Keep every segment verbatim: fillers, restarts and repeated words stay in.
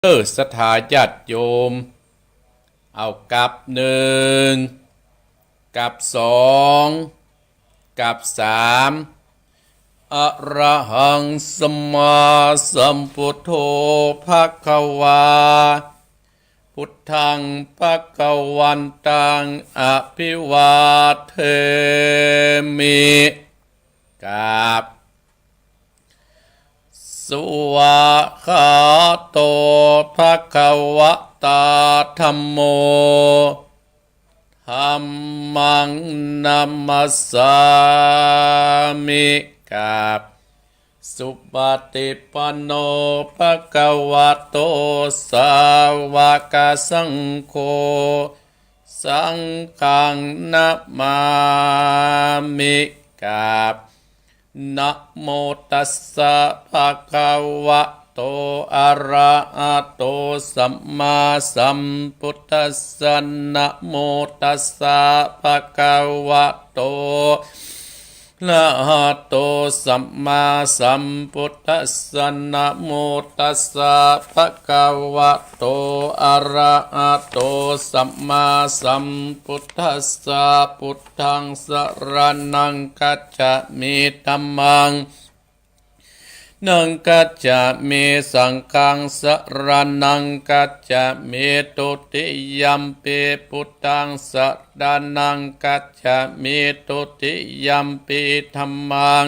เด้อศรัทธาญาติโยม เอากับหนึ่ง กับสอง กับสาม อะระหังสัมมาสัมพุทโธ ภะคะวา พุทธัง ภะคะวันตัง อะภิวาเทมิ กับ สวาคาโต ภะคะวะตา ธัมโม ธัมมัง นะมัสสามิ กับ สุปฏิปันโน ภะคะวะโต สาวกสังโฆ สังฆัง นะมามิ กับ นะโมตัสสะ ภะคะวะโต อะระหะโต สัมมาสัมพุทธัสสะ นะโมตัสสะ ภะคะวะโต อะระหะโต สัมมาสัมพุทธัสสะ นะโมตัสสะ ภะคะวะโต อะระหะโต สัมมาสัมพุทธัสสะ พุทธัง สะระณัง คัจฉามิ ธัมมัง นัง คัจฉามิ สังฆัง สะระณัง คัจฉามิ ทุติยัมปิ พุทธัง สะระณัง คัจฉามิ ทุติยัมปิ ธัมมัง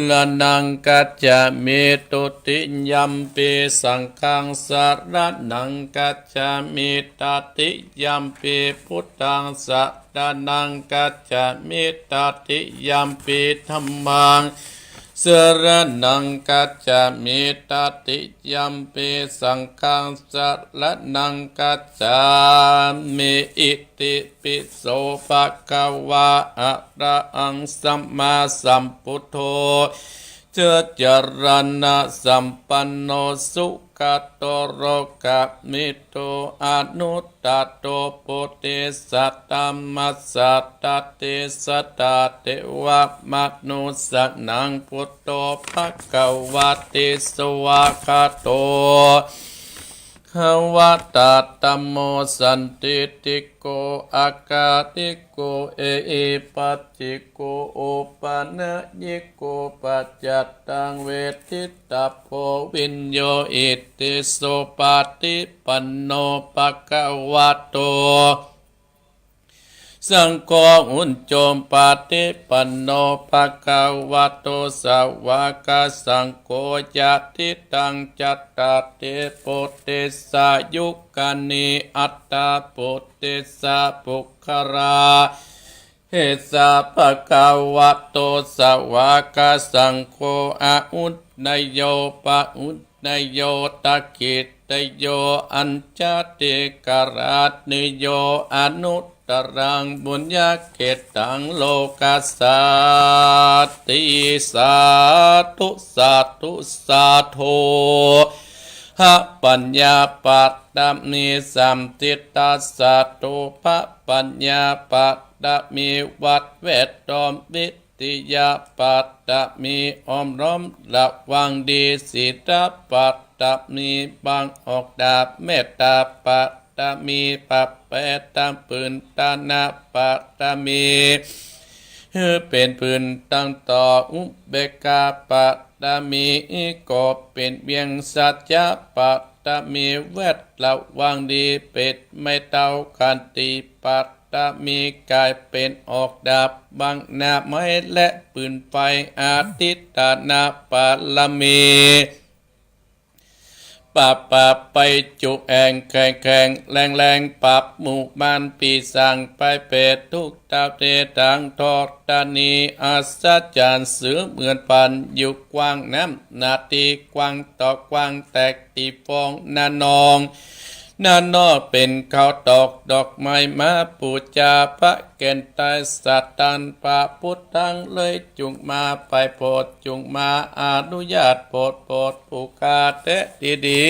ระณัง คัจฉามิ ทุติยัมปิ สังฆัง สะระณัง คัจฉามิ ตติยัมปิ พุทธัง สะระณัง คัจฉามิ ตติยัมปิ ธัมมัง สะระณัง คัจฉามิ ตติยัมปิ สังฆัง สะระณัง คัจฉามิ อิติ ปิโส ภะคะวา อะระหัง สัมมาสัมพุทโธ จจรณะสัมปันโน สุขะโต โลกะมิตโต อนุตตะโต ปุริสะ ธัมมะสะ ตติสะ ตะ เตวะ มะนุสสะนัง พุทโธ ภะคะวะติ สวาคาโต ภะคะวะตะ ธัมโม สันทิฏฐิโก อะคาลิโก เอหิปัสสิโก โอปะนะยิโก ปัจจัตตัง เวทิตะโพ วิญโญ อิติ สุปะฏิปันโน ภะคะวะโต สังโฆ อุจจุปะฏิปันโน ภะคะวะโต สาวะกะสังโฆ ยะทิตัง จัตตาริ ปุริสายุคานิ อัตถะ ปุริสะ ปุคคละ เอสะ ภะคะวะโต สาวะกะสังโฆ อะหุนนโย ปะหุนนโย ทักขิตโย อัจฉะติกะระหะนิโย อนุตตะรัง ปุญญะเขตตัง โลกัสสาติ สาธุ สาธุ สาธุ หะ ปัญญาปะรมี สัมทิฏฐัสสะ โตภะ ปัญญาปะรมี วัดแวดล้อม วิทยาปะรมี อ้อมล้อมระวังดี ศีลปะรมี บังออกดาบ เมตตาปะรมี ปะแปดตามปืน ทานะปะรมี หื้อเป๋นปืนตังต่อ อุเบกขาปะรมี ก็เป๋นเวียง สัจจะปะรมี แวดระวังดี เป๋นไม้เท้า ขันติปะรมี ก๋ายเป๋นออกดาบ บังหน้าไม้และปืนไฟ อธิฏฐานะปะรมี ปราบปราบไปจุแอ่ง แข็งแข็งแรงแรง ปราบหมู่มารปีศาจภัยเปรต ทุกข์เต้าเตตังทอดตานี อัศจรรย์เสือเหมือนพัน อยู่กว้างน้ำหน้าตี้กว้าง ต่อกว้างแตกตี้ฟอง น้านอง น้านอกเป๋นข้าวตอก ดอกไม้มาปู๋จา พระแก่นใต้สถาน พระพุทธังเลยจุ่งมา ไปโผดจุ่งมา อนุญาตโผดโผด ผู้ข้าแต๊ดีดี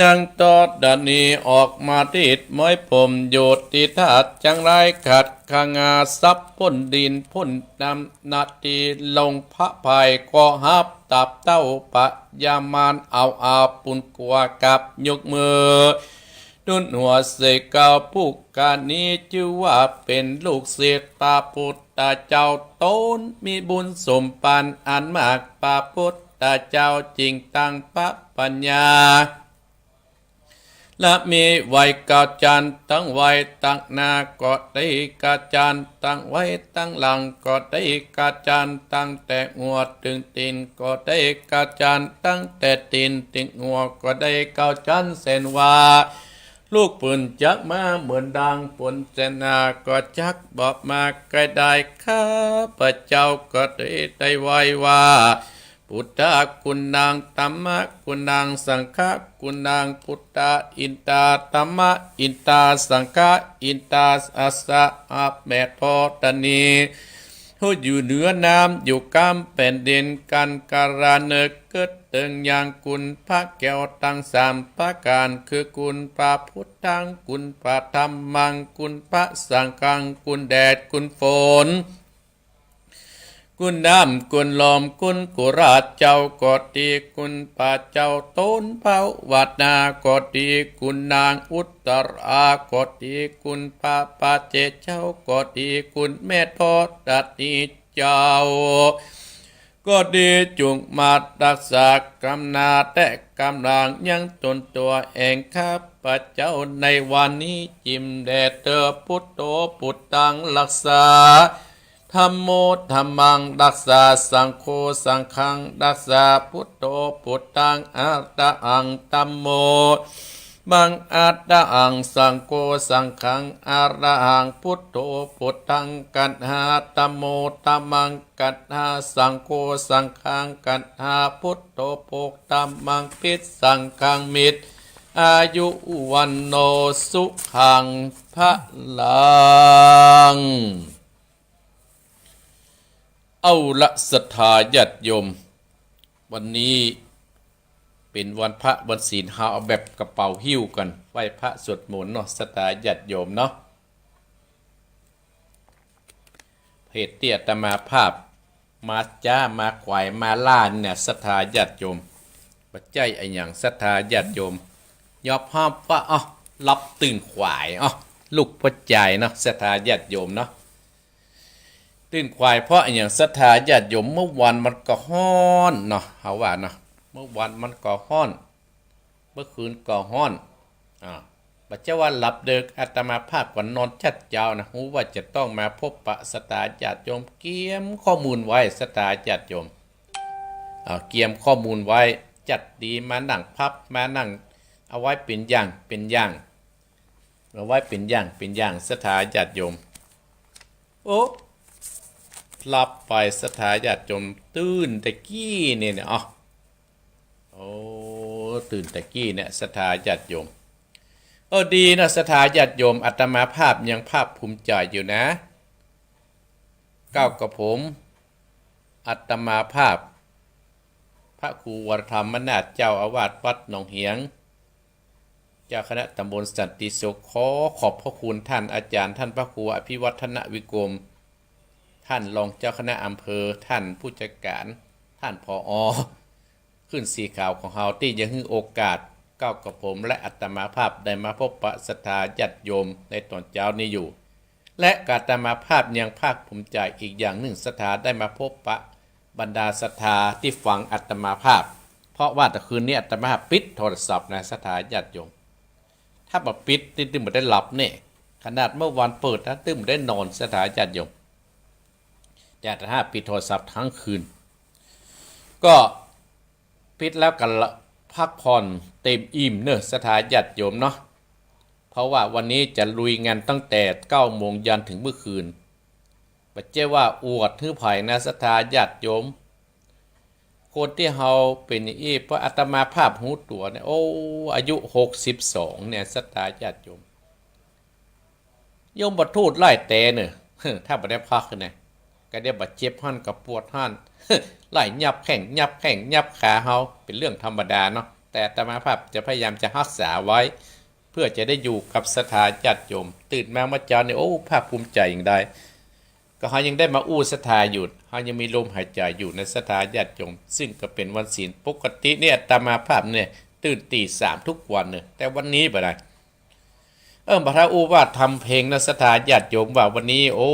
นางธรณีออกมาเทศน์มวยผมอยู่ตี้ธาตุจั้งหลาย ขัดขงาทรัพย์ ป๊นดินป๊นน้ำ นาทีลงพระภัยก็ฮับ ตาบเต้าพญามาร เอาอาปุณกั๋วกับยกมือ หนุนหัวเสกเกล้า ผู้กานี้จื้อว่าเป๋นลูกศิษย์พระพุทธเจ้า ต๋นมีบุญสมภารอันมาก พระพุทธเจ้าจึงตั้งพระปัญญา และมีไหว้เก้าจั๊น ตึงไหว้ตังหน้าก็ดี เก้าจั๊นตึงไหว้ตังหลังก็ดี เก้าจั๊นตั้งแต่หัวเถิงตี๋นก็ดี เก้าจั๊นตั้งแต่ตี๋นเถิงหัวก็ดี เก้าจั๊นเส้นว่า ลูกปืนจักมาเหมือนดังฝน เส้นหน้าก็จักบ่มาใก้ได้ ข้าพเจ้าก็ดีได้ไหว้ว่า พุทธะกุณัง ธัมมะกุณัง สังฆะกุณัง พุทธะอินทา ธัมมะอินทา สังฆะอินทา อัสสะ อาแม่ธรณี ผู้อยู่เหนือน้ำอยู่ก้ามแผ่นดิน กั๋นกะระเนิกเกิดเถิงยังคุณพระแก้วตึงสามประก๋าน คือคุณพระพุทธัง คุณพระธัมมัง คุณพระสังฆัง คุณแดดคุณฝน คุณน้ำคุณลม คุณกุราชเจ้าก็ดี คุณพระเจ้าต๋นพระวาดนาก็ดี คุณนางอุตตราก็ดี คุณพระปาเจเจ้าก็ดี คุณแม่ธรณีเจ้าก็ดี จุ่งมาฮักษากำนาแต่กำลังยังต๋นตั๋วเอง ข้าพเจ้าในวันนี้จิ่มแด่เธอ พุทโธ พุทธัง ฮักษา ธัมโม ธัมมัง ฮักษา สังโฆ สังฆัง ฮักษา พุทโธ พุทธัง อะระหัง ธัมโม มัง อะระหัง สังโฆ สังฆัง อะระหัง พุทโธ พุทธัง ฮักษา ธัมโม ธัมมัง ฮักษา สังโฆ สังฆัง ฮักษา พุทโธ พุทธัง ธัมมัง ภิกขุ สังฆัง มิตร อายุ วัณโณ สุขัง พลัง เอาละศรัทธาญาติโยม วันนี้เป๋นวันพระวันศีล เฮาเอาแบบกระเป๋าหิ้วกั๋น ไหว้พระสวดมนต์เนาะ ศรัทธาญาติโยมเนาะ เหตุตี้อาตมาภาพมาจ๊ามาขวายมาล้าเนี่ย ศรัทธาญาติโยม บ่ใจ้อะหยัง ศรัทธาญาติโยม ยอมฮับว่า อ๊อ หลับตื่นขวาย อ๊อ ลุกบ่จ่ายเนาะ ศรัทธาญาติโยมเนาะ ตื่นขวายเพราะอะหยัง ศรัทธาญาติโยม เมื่อวานมันก็ฮ้อนเนาะ เฮาว่าเนาะ เมื่อวานมันก็ฮ้อน เมื่อคืนก็ฮ้อน อ่า บ่ใจ้ว่าหลับเดิก อาตมาภาพก็นอนจัดเจ๊านะ ฮู้ว่าจะต้องมาพบปะศรัทธาญาติโยม เกียมข้อมูลไว้ ศรัทธาญาติโยม อ่า เกียมข้อมูลไว้ จัดดี มานั่งพับ มานั่ง เอาไว้เป๋นอย่าง เป๋นอย่าง เอาไว้เป๋นอย่าง เป๋นอย่าง ศรัทธาญาติโยม โอ้ หลับไป ศรัทธาญาติโยม ตื่นแต่กี้นี่เนี่ย อ้อ โอ้ ตื่นแต่กี้เนี่ย ศรัทธาญาติโยม เออ ดีนะ ศรัทธาญาติโยม อาตมาภาพยังภาคภูมิใจ๋อยู่นะ เก้ากับผม อาตมาภาพ พระครูวรธรรมนาถ เจ้าอาวาสวัดหนองเหียง เจ้าคณะตำบลสันติสุข ขอขอบพระคุณท่านอาจารย์ ท่านพระครูอภิวัฒนวิกรม ท่านรองเจ้าคณะอำเภอ ท่านผู้จัดการ ท่าน ผอ คลื่นสีขาวของเฮา ตี้ยังหื้อโอกาสเก้ากับผมและอาตมาภาพได้มาพบปะศรัทธาญาติโยมในต๋อนเจ๊านี้อยู่ และอาตมาภาพยังภาคภูมิใจ๋อีกอย่างนึ่ง ศรัทธาได้มาพบปะบรรดาศรัทธาตี้ฟังอาตมาภาพ เพราะว่าตะคืนนี้อาตมาภาพปิดโทรศัพท์นะ ศรัทธาญาติโยม ถ้าบ่ปิดนี่ตึงบ่ได้หลับแน่ ขนาดเมื่อวานเปิดนะ ตึงบ่ได้นอน ศรัทธาญาติโยม แต่ถ้าปิดโทรศัพท์ทั้งคืน ก็ปิดแล้วก็ละ พักผ่อนเต็มอิ่มเนอะ ศรัทธาญาติโยมเนาะ เพราะว่าวันนี้จะลุยงานตั้งแต่เก้าโมงยันถึงเมื่อคืน บ่ใจ้ว่าอวดหื้อใผนะ ศรัทธาญาติโยม คนตี้เฮาเป๋นอย่างอี้ เพราะอาตมาภาพฮู้ตั๋วเนี่ย โอ้ อายุหกสิบสองเนี่ย ศรัทธาญาติโยม ยมทูตไล่แตเน่อ ถ้าบ่ได้พักนะ ก็ได้บาดเจ็บหั้นก็ปวดหั้น ไล่ยับแข้งยับแข้งยับขาเฮา เป๋นเรื่องธรรมดาเนาะ แต แต่อาตมาภาพจะพยายามจะฮักษาไว้ เพื่อจะได้อยู่กับศรัทธาญาติโยม ตื่นมาเมื่อเจ๊านี่ โอ้ ภาคภูมิใจ๋อย่างใด ก็เฮายังได้มาอู้ศรัทธาอยู่ เฮายังมีลมหายใจ๋อยู่นะศรัทธาญาติโยม ซึ่งก็เป๋นวันศีล ปกตินี่อาตมาภาพเนี่ยตื่นตี๋สามทุกวันเนี่ย แต่วันนี้บ่ได้ เออ บ่าถ้าอู้ว่าทำเพลงนะศรัทธาญาติโยม ว่าวันนี้ โอ้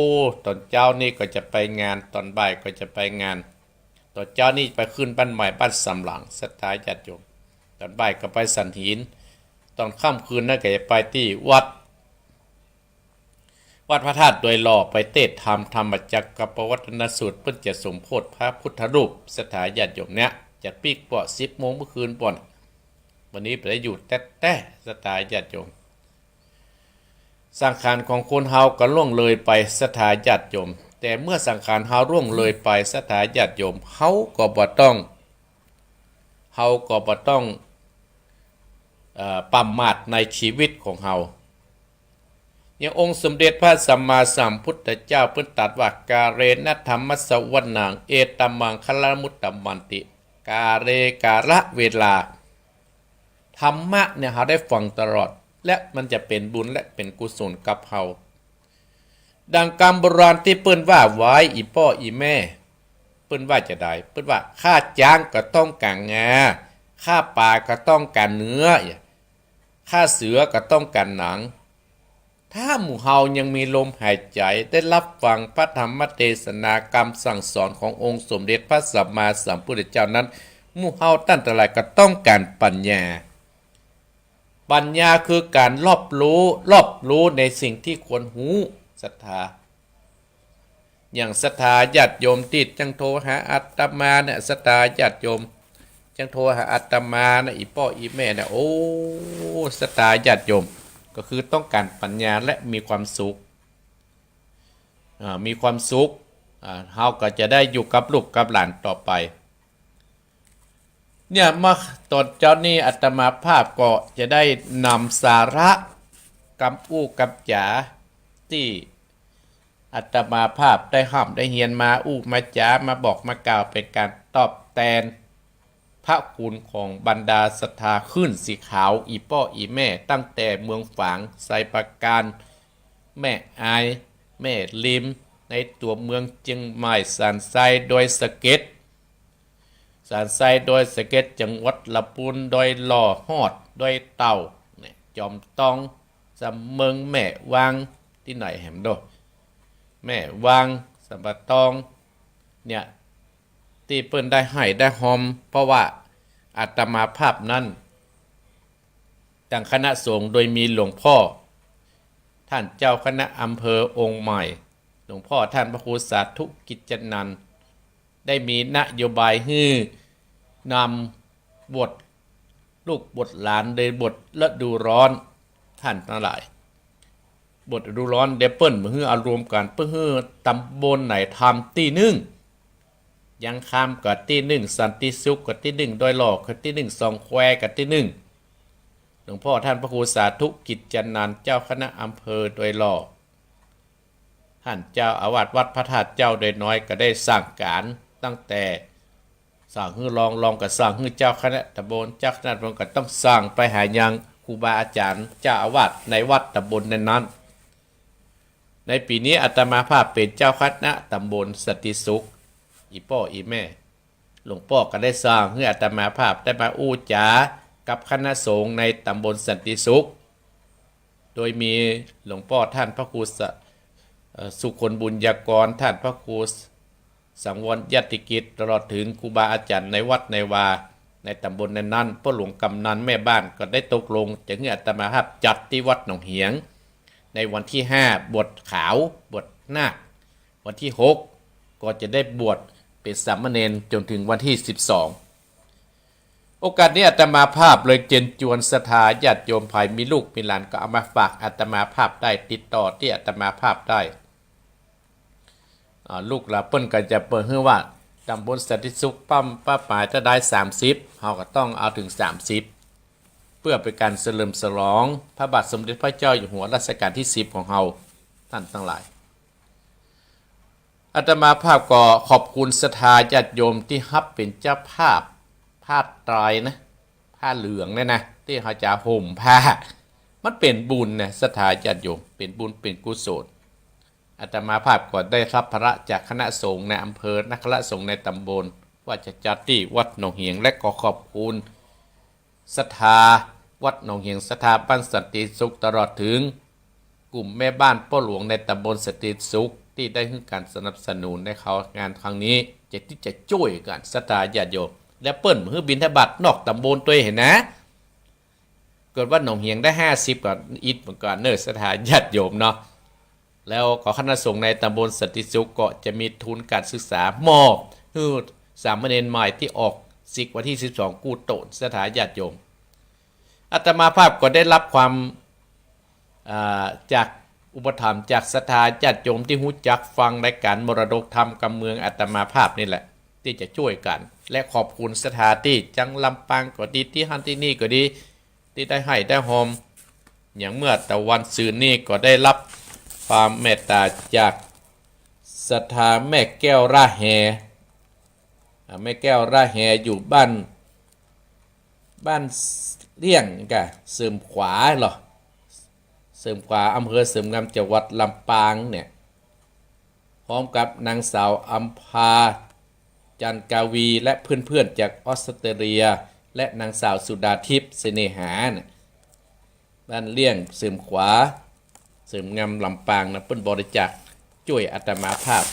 ต๋อนเจ๊านี่ก็จะไปงาน ต๋อนบ่ายก็จะไปงาน ต๋อนเจ๊านี่ไปขึ้นบ้านใหม่บ้านสามหลัง ศรัทธาญาติโยม ต๋อนบ่ายก็ไปสันหิน ต๋อนค่ำคืนนั้นก็จะไปตี้วัด วัดพระธาตุดอยหล่อ ไปเตสน์ธรรม ธรรมจักรกัปปวัตนสูตร เปิ้นจะสมโภชพระพุทธรูป ศรัทธาญาติโยม เนี่ย จะปิ๊กเป๋าะสิบโมงเมื่อคืนปู๊น วันนี้บ่ได้อยู่แต๊ๆ ศรัทธาญาติโยม สังขารของคนเฮาก็ล่วงเลยไปศรัทธาญาติโยม แต่เมื่อสังขารเฮาล่วงเลยไปศรัทธาญาติโยม เฮาก็บ่ต้อง เฮาก็บ่ต้อง เอ่อ ประมาทในชีวิตของเฮา อย่างองค์สมเด็จพระสัมมาสัมพุทธเจ้าเปิ้นตรัสว่า กาเลนะธัมมสสวนัง เอตัมมังคลมุตตมมันติ กาเล กาละเวลา ธรรมะเนี่ยเฮาได้ฟังตลอด และมันจะเป๋นบุญและเป๋นกุศลกับเฮา ดังกำโบราณตี้เปิ้นว่าไว้ อี่ป้ออี่แม่ เปิ้นว่าจาใด เปิ้นว่า ฆ่าจ๊างก็ต้องก๋างงา ฆ่าป๋าก็ต้องก๋างเนื้อ ฆ่าเสือก็ต้องก๋างหนัง ถ้าหมู่เฮายังมีลมหายใจ๋ ได้ฮับฟังพระธรรมเตสนากำสั่งสอนขององค์สมเด็จพระสัมมาสัมพุทธเจ้านั้น หมู่เฮาต้านตังหลายก็ต้องก๋างปัญญา ปัญญาคือก๋านรอบฮู้ รอบฮู้ในสิ่งตี้ควรฮู้ ศรัทธา อย่างศรัทธาญาติโยมตี้จั้งโทรหาอาตมาเนี่ย ศรัทธาญาติโยมจั้งโทรหาอาตมานะ อี่ป้ออี่แม่เนี่ย โอ้ ศรัทธาญาติโยม ก็คือต้องก๋านปัญญาและมีความสุข อ่า มีความสุข อ่า เฮาก็จะได้อยู่กับลูกกับหลานต่อไป เนี่ย มาต๋อนเจ๊านี้อาตมาภาพก็จะได้นำสาระกำอู้กำจ๋าตี้อาตมาภาพได้ฮ่ำได้เฮียนมา อู้มาจ๋า มาบอกมากล่าว เป๋นก๋านตอบแตนพระคุณของบรรดาศรัทธาคลื่นสีขาว อี่ป้ออี่แม่ ตั้งแต่เมืองฝาง ไชยปราการ แม่อาย แม่ริม ในตั๋วเมืองเจียงใหม่ สันทราย ดอยสะเก็ด สันทราย ดอยสะเก็ด จังหวัดลำพูน ดอยหล่อ ฮอด ดอยเต่า เนี่ย จอมตอง สำเมิง แม่วาง ตี้ไหนแหมโด แม่วาง สำปะตอง เนี่ย ตี้เปิ้นได้ไห้ได้ฮอม เพราะว่าอาตมาภาพนั้น ตั้งคณะสงฆ์โดยมีหลวงพ่อ ท่านเจ้าคณะอำเภอองค์ใหม่ หลวงพ่อท่านพระครูสาธุกิจจนันท์ ได้มีนโยบายหื้อนำบวชลูกบวชหลานในบทฤดูร้อน ต้านตังหลาย บทฤดูร้อนเดี๋ยวเปิ้นหื้อเอารวมกั๋น เปิ้นหื้อตำบลไหนทำตี้นึ่ง ยังคำก็ตี้นึ่ง สันติสุขก็ตี้นึ่ง ดอยหล่อก็ตี้นึ่ง สองแควก็ตี้นึ่ง หลวงพ่อท่านพระครูสาธุกิจจนันท์ เจ้าคณะอำเภอดอยหล่อ ท่านเจ้าอาวาสวัดพระธาตุเจ้าดอยน้อยก็ได้สั่งก๋านตั้งแต่สั่งหื้อรอง รองก็สั่งหื้อเจ้าคณะตำบล เจ้าคณะตำบลก็ต้องสั่งไปหายังครูบาอาจ๋ารย์เจ้าอาวาสในวัดตำบลนั้นๆ ในปี๋นี้อาตมาภาพเป๋นเจ้าคณะตำบลสันติสุข อี่ป้ออี่แม่ หลวงป้อก็ได้สั่งหื้ออาตมาภาพได้มาอู้จ๋ากับคณะสงฆ์ในตำบลสันติสุข โดยมีหลวงป้อท่านพระครูสะ เอ่อ สุคนบุญยากร ท่านพระครูสังวรญาติกิจ ตลอดถึงครูบาอาจ๋ารย์ในวัดในวา ในตำบลนั้นๆ ป้อหลวงกำนัน แม่บ้านก็ได้ตกลงจะหื้ออาตมาภาพจัดตี้วัดหนองเหียง ในวันตี้ห้าบวชขาว บวชนาค วันตี้หกก็จะได้บวชเป๋นสามเณรจ๋นถึงวันตี้สิบสอง โอกาสนี้อาตมาภาพเลยเจิญจวนศรัทธาญาติโยม ใผมีลูกมีหลานก็เอามาฝากอาตมาภาพได้ ติดต่อตี้อาตมาภาพได้ อ่า ลูกหลานเปิ้นก็จะเปิ้นหื้อว่าตำบลสันติสุขป้ำ เป้าหมายจะได้สามสิบ เฮาก็ต้องเอาถึงสามสิบ เพื่อเป๋นก๋านเฉลิมฉลองพระบาทสมเด็จพระเจ้าอยู่หัวรัชกาลตี้สิบของเฮา ต้านตังหลาย อาตมาภาพก็ขอบคุณศรัทธาญาติโยมตี้ฮับเป๋นเจ้าภาพ ภาคไตรนะ ภ ผ้าเหลืองเนี่ยนะ ตี้เฮาจะห่มผ้า มันเป๋นบุญนะ ศรัทธาญาติโยม เป๋นบุญเป๋นกุศล อาตมาภาพก็ได้ฮับภาระจากคณะสงฆ์ในอำเภอ คณะสงฆ์ในตำบล ว่าจะจัดตี้วัดหนองเหียง และก็ขอบคุณศรัทธาวัดหนองเหียง ศรัทธาบ้านสันติสุข ตลอดเถิงกลุ่มแม่บ้านป้อหลวงในตำบลสันติสุข ตี้ได้หื้อก๋านสนับสนุนในงานครั้งนี้ จะตี้จะจ้วยกั๋น ศรัทธาญาติโยม และเปิ้นหื้อบิณฑบาตนอกตำบลตวยหั้นนะ เกิดวัดหนองเหียงได้ห้าสิบ ก็อิดเหมือนกั๋นเน่อ ศรัทธาญาติโยมเนาะ แล้วก็คณะสงฆ์ในตำบลสันติสุขก็จะมีทุนการศึกษามอบหื้อสามเณรใหม่ตี้ออกสิกวันตี้สิบสองกู้โตน ศรัทธาญาติโยม อาตมาภาพก็ได้ฮับความ อ่า จากอุปถัมภ์จากศรัทธาญาติโยมตี้ฮู้จักฟังรายการมรดกธรรมกำเมืองอาตมาภาพนี่แหละ ตี้จะจ้วยกั๋น และขอบคุณศรัทธาตี้จังหวัดลำปางก็ดี ตี้หั้นตี้นี่ก็ดี ตี้ได้หื้อได้ฮอม อย่างเมื่อตะวันซืนนี่ก็ได้ฮับความเมตตาจากศรัทธาแม่แก้วร่าแฮ อ่า แม่แก้วร่าแฮอยู่บ้าน บ้านเลี้ยงกะ เสริมขวาเหรอ เสริมขวา อำเภอเสริมงาม จังหวัดลำปางเนี่ย พร้อมกับนางสาวอำภา จันทร์กาวี และเพื่อนๆ จากออสเตรเลีย และนางสาวสุดาทิพย์ เสน่หาน่ะ บ้านเลี้ยงเสริมขวา เสริมงามลำปางนะ เปิ้นบริจาคจ้วยอาตมาภาพ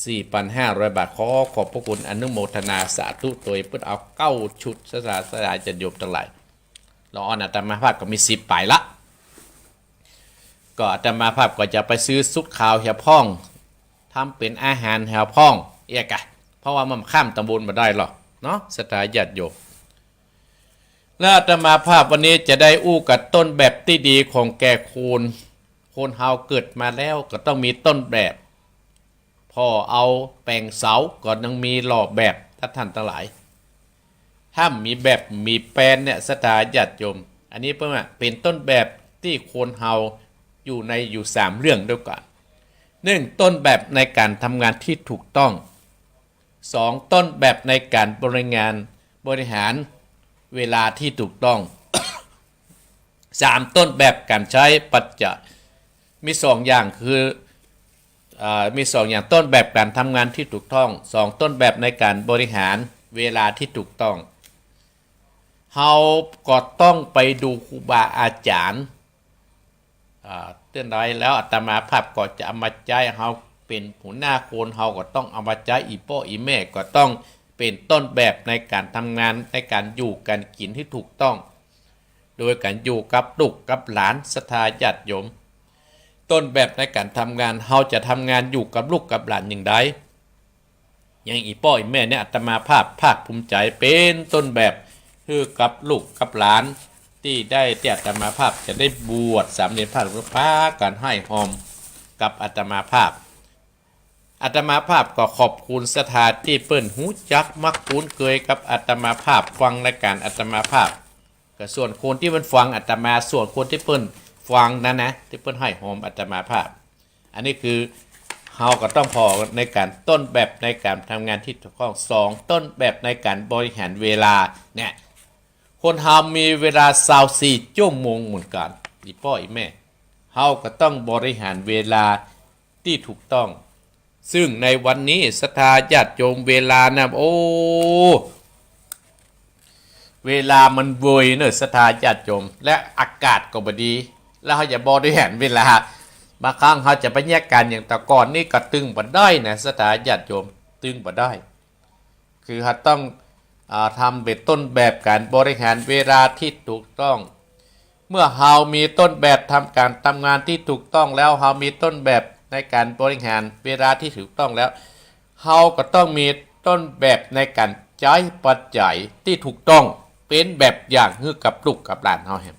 สี่พันห้าร้อยบาท ขอขอบพระคุณอนุโมทนาสาธุตวย เปิ้นเอาเก้าชุด ศรัทธาญาติโยมตังหลาย ลองอันอาตมาภาพก็มีสิบปลายละ ก็อาตมาภาพก็จะไปซื้อชุดขาวเหียพ่อง ทำเป๋นอาหารเหียพ่อง เอียกะ เพราะว่ามันข้ามตำบลบ่ได้หรอกเนาะ ศรัทธาญาติโยม และอาตมาภาพวันนี้จะได้อู้กับต้นแบบตี้ดีของแก่คน คนเฮาเกิดมาแล้วก็ต้องมีต้นแบบ ผ่อเอาแป๋งเสาก็ยังมีหล่อแบบ ถ้าท่านตังหลาย ถ้าบ่มีแบบบ่มีแปนเนี่ย ศรัทธาญาติโยม อันนี้เปิ้นว่าเป๋นต้นแบบตี้คนเฮาอยู่ในอยู่สามเรื่องด้วยกั๋น หนึ่ง ต้นแบบในก๋านทำงานตี้ถูกต้อง สอง ต้นแบบในก๋านบริงาน บริหารเวลาตี้ถูกต้อง สาม ต้นแบบก๋านใจ๊ปัจจัย มีสองอย่างคือ อ่า มีสองอย่าง ต้นแบบก๋านทำงานตี้ถูกต้อง สอง ต้นแบบในก๋านบริหารเวลาตี้ถูกต้อง เฮาก็ต้องไปดูครูบาอาจ๋ารย์ อ่า เตื้อใดแล้วอาตมาภาพก็จะเอามาใจ๊ เฮาเป๋นหัวหน้าคน เฮาก็ต้องเอามาใจ๊ อี่ป้ออี่แม่ก็ต้องเป๋นต้นแบบในก๋านทำงาน ในก๋านอยู่ก๋านกิ๋นตี้ถูกต้อง โดยก๋านอยู่กับลูกกับหลาน ศรัทธาญาติโยม ต้นแบบในก๋านทำงาน เฮาจะทำงานอยู่กับลูกกับหลานอย่างใด อย่างอี่ป้ออี่แม่เนี่ย อาตมาภาพภาคภูมิใจ๋เป๋นต้นแบบหื้อกับลูกกับหลาน ตี้ได้ ตี้อาตมาภาพจะได้บวชสามเณรภาพ ก็พากั๋นหื้อฮอมกับอาตมาภาพ อาตมาภาพก็ขอบคุณศรัทธาตี้เปิ้นฮู้จักมักคุ้นเกยกับอาตมาภาพ ฟังรายก๋านอาตมาภาพ ก็ส่วนคนตี้เปิ้นฟังอาตมา ส่วนคนตี้เปิ้นฟังนั้นนะ ตี้เปิ้นหื้อฮอมอาตมาภาพ อันนี้คือเฮาก็ต้องผ่อในก๋านต้นแบบในก๋านทำงานตี้ถูกต้อง สอง ต้นแบบในก๋านบริหารเวลาเนี่ย คนเฮามีเวลาซาวสี่ชั่วโมงเหมือนกั๋น อี่ป้ออี่แม่ เฮาก็ต้องบริหารเวลาตี้ถูกต้อง ซึ่งในวันนี้ศรัทธาญาติโยม เวลานะ โอ้ เวลามันเวยเน่อ ศรัทธาญาติโยม และอากาศก็บ่ดี แล้วเฮาจะบริหารเวลา บางครั้งเฮาจะไปเยียะก๋านอย่างแต่ก่อนนี่ก็ตึงบ่ได้นะ ศรัทธาญาติโยม ตึงบ่ได้ คือเฮาต้อง อ่า ทำเป๋นต้นแบบก๋านบริหารเวลาตี้ถูกต้อง เมื่อเฮามีต้นแบบทำก๋านทำงานตี้ถูกต้องแล้ว เฮามีต้นแบบในก๋านบริหารเวลาตี้ถูกต้องแล้ว เฮาก็ต้องมีต้นแบบในก๋านใจ๊ปัจจัยตี้ถูกต้อง เป๋นแบบอย่างหื้อกับลูกกับหลานเฮาแหม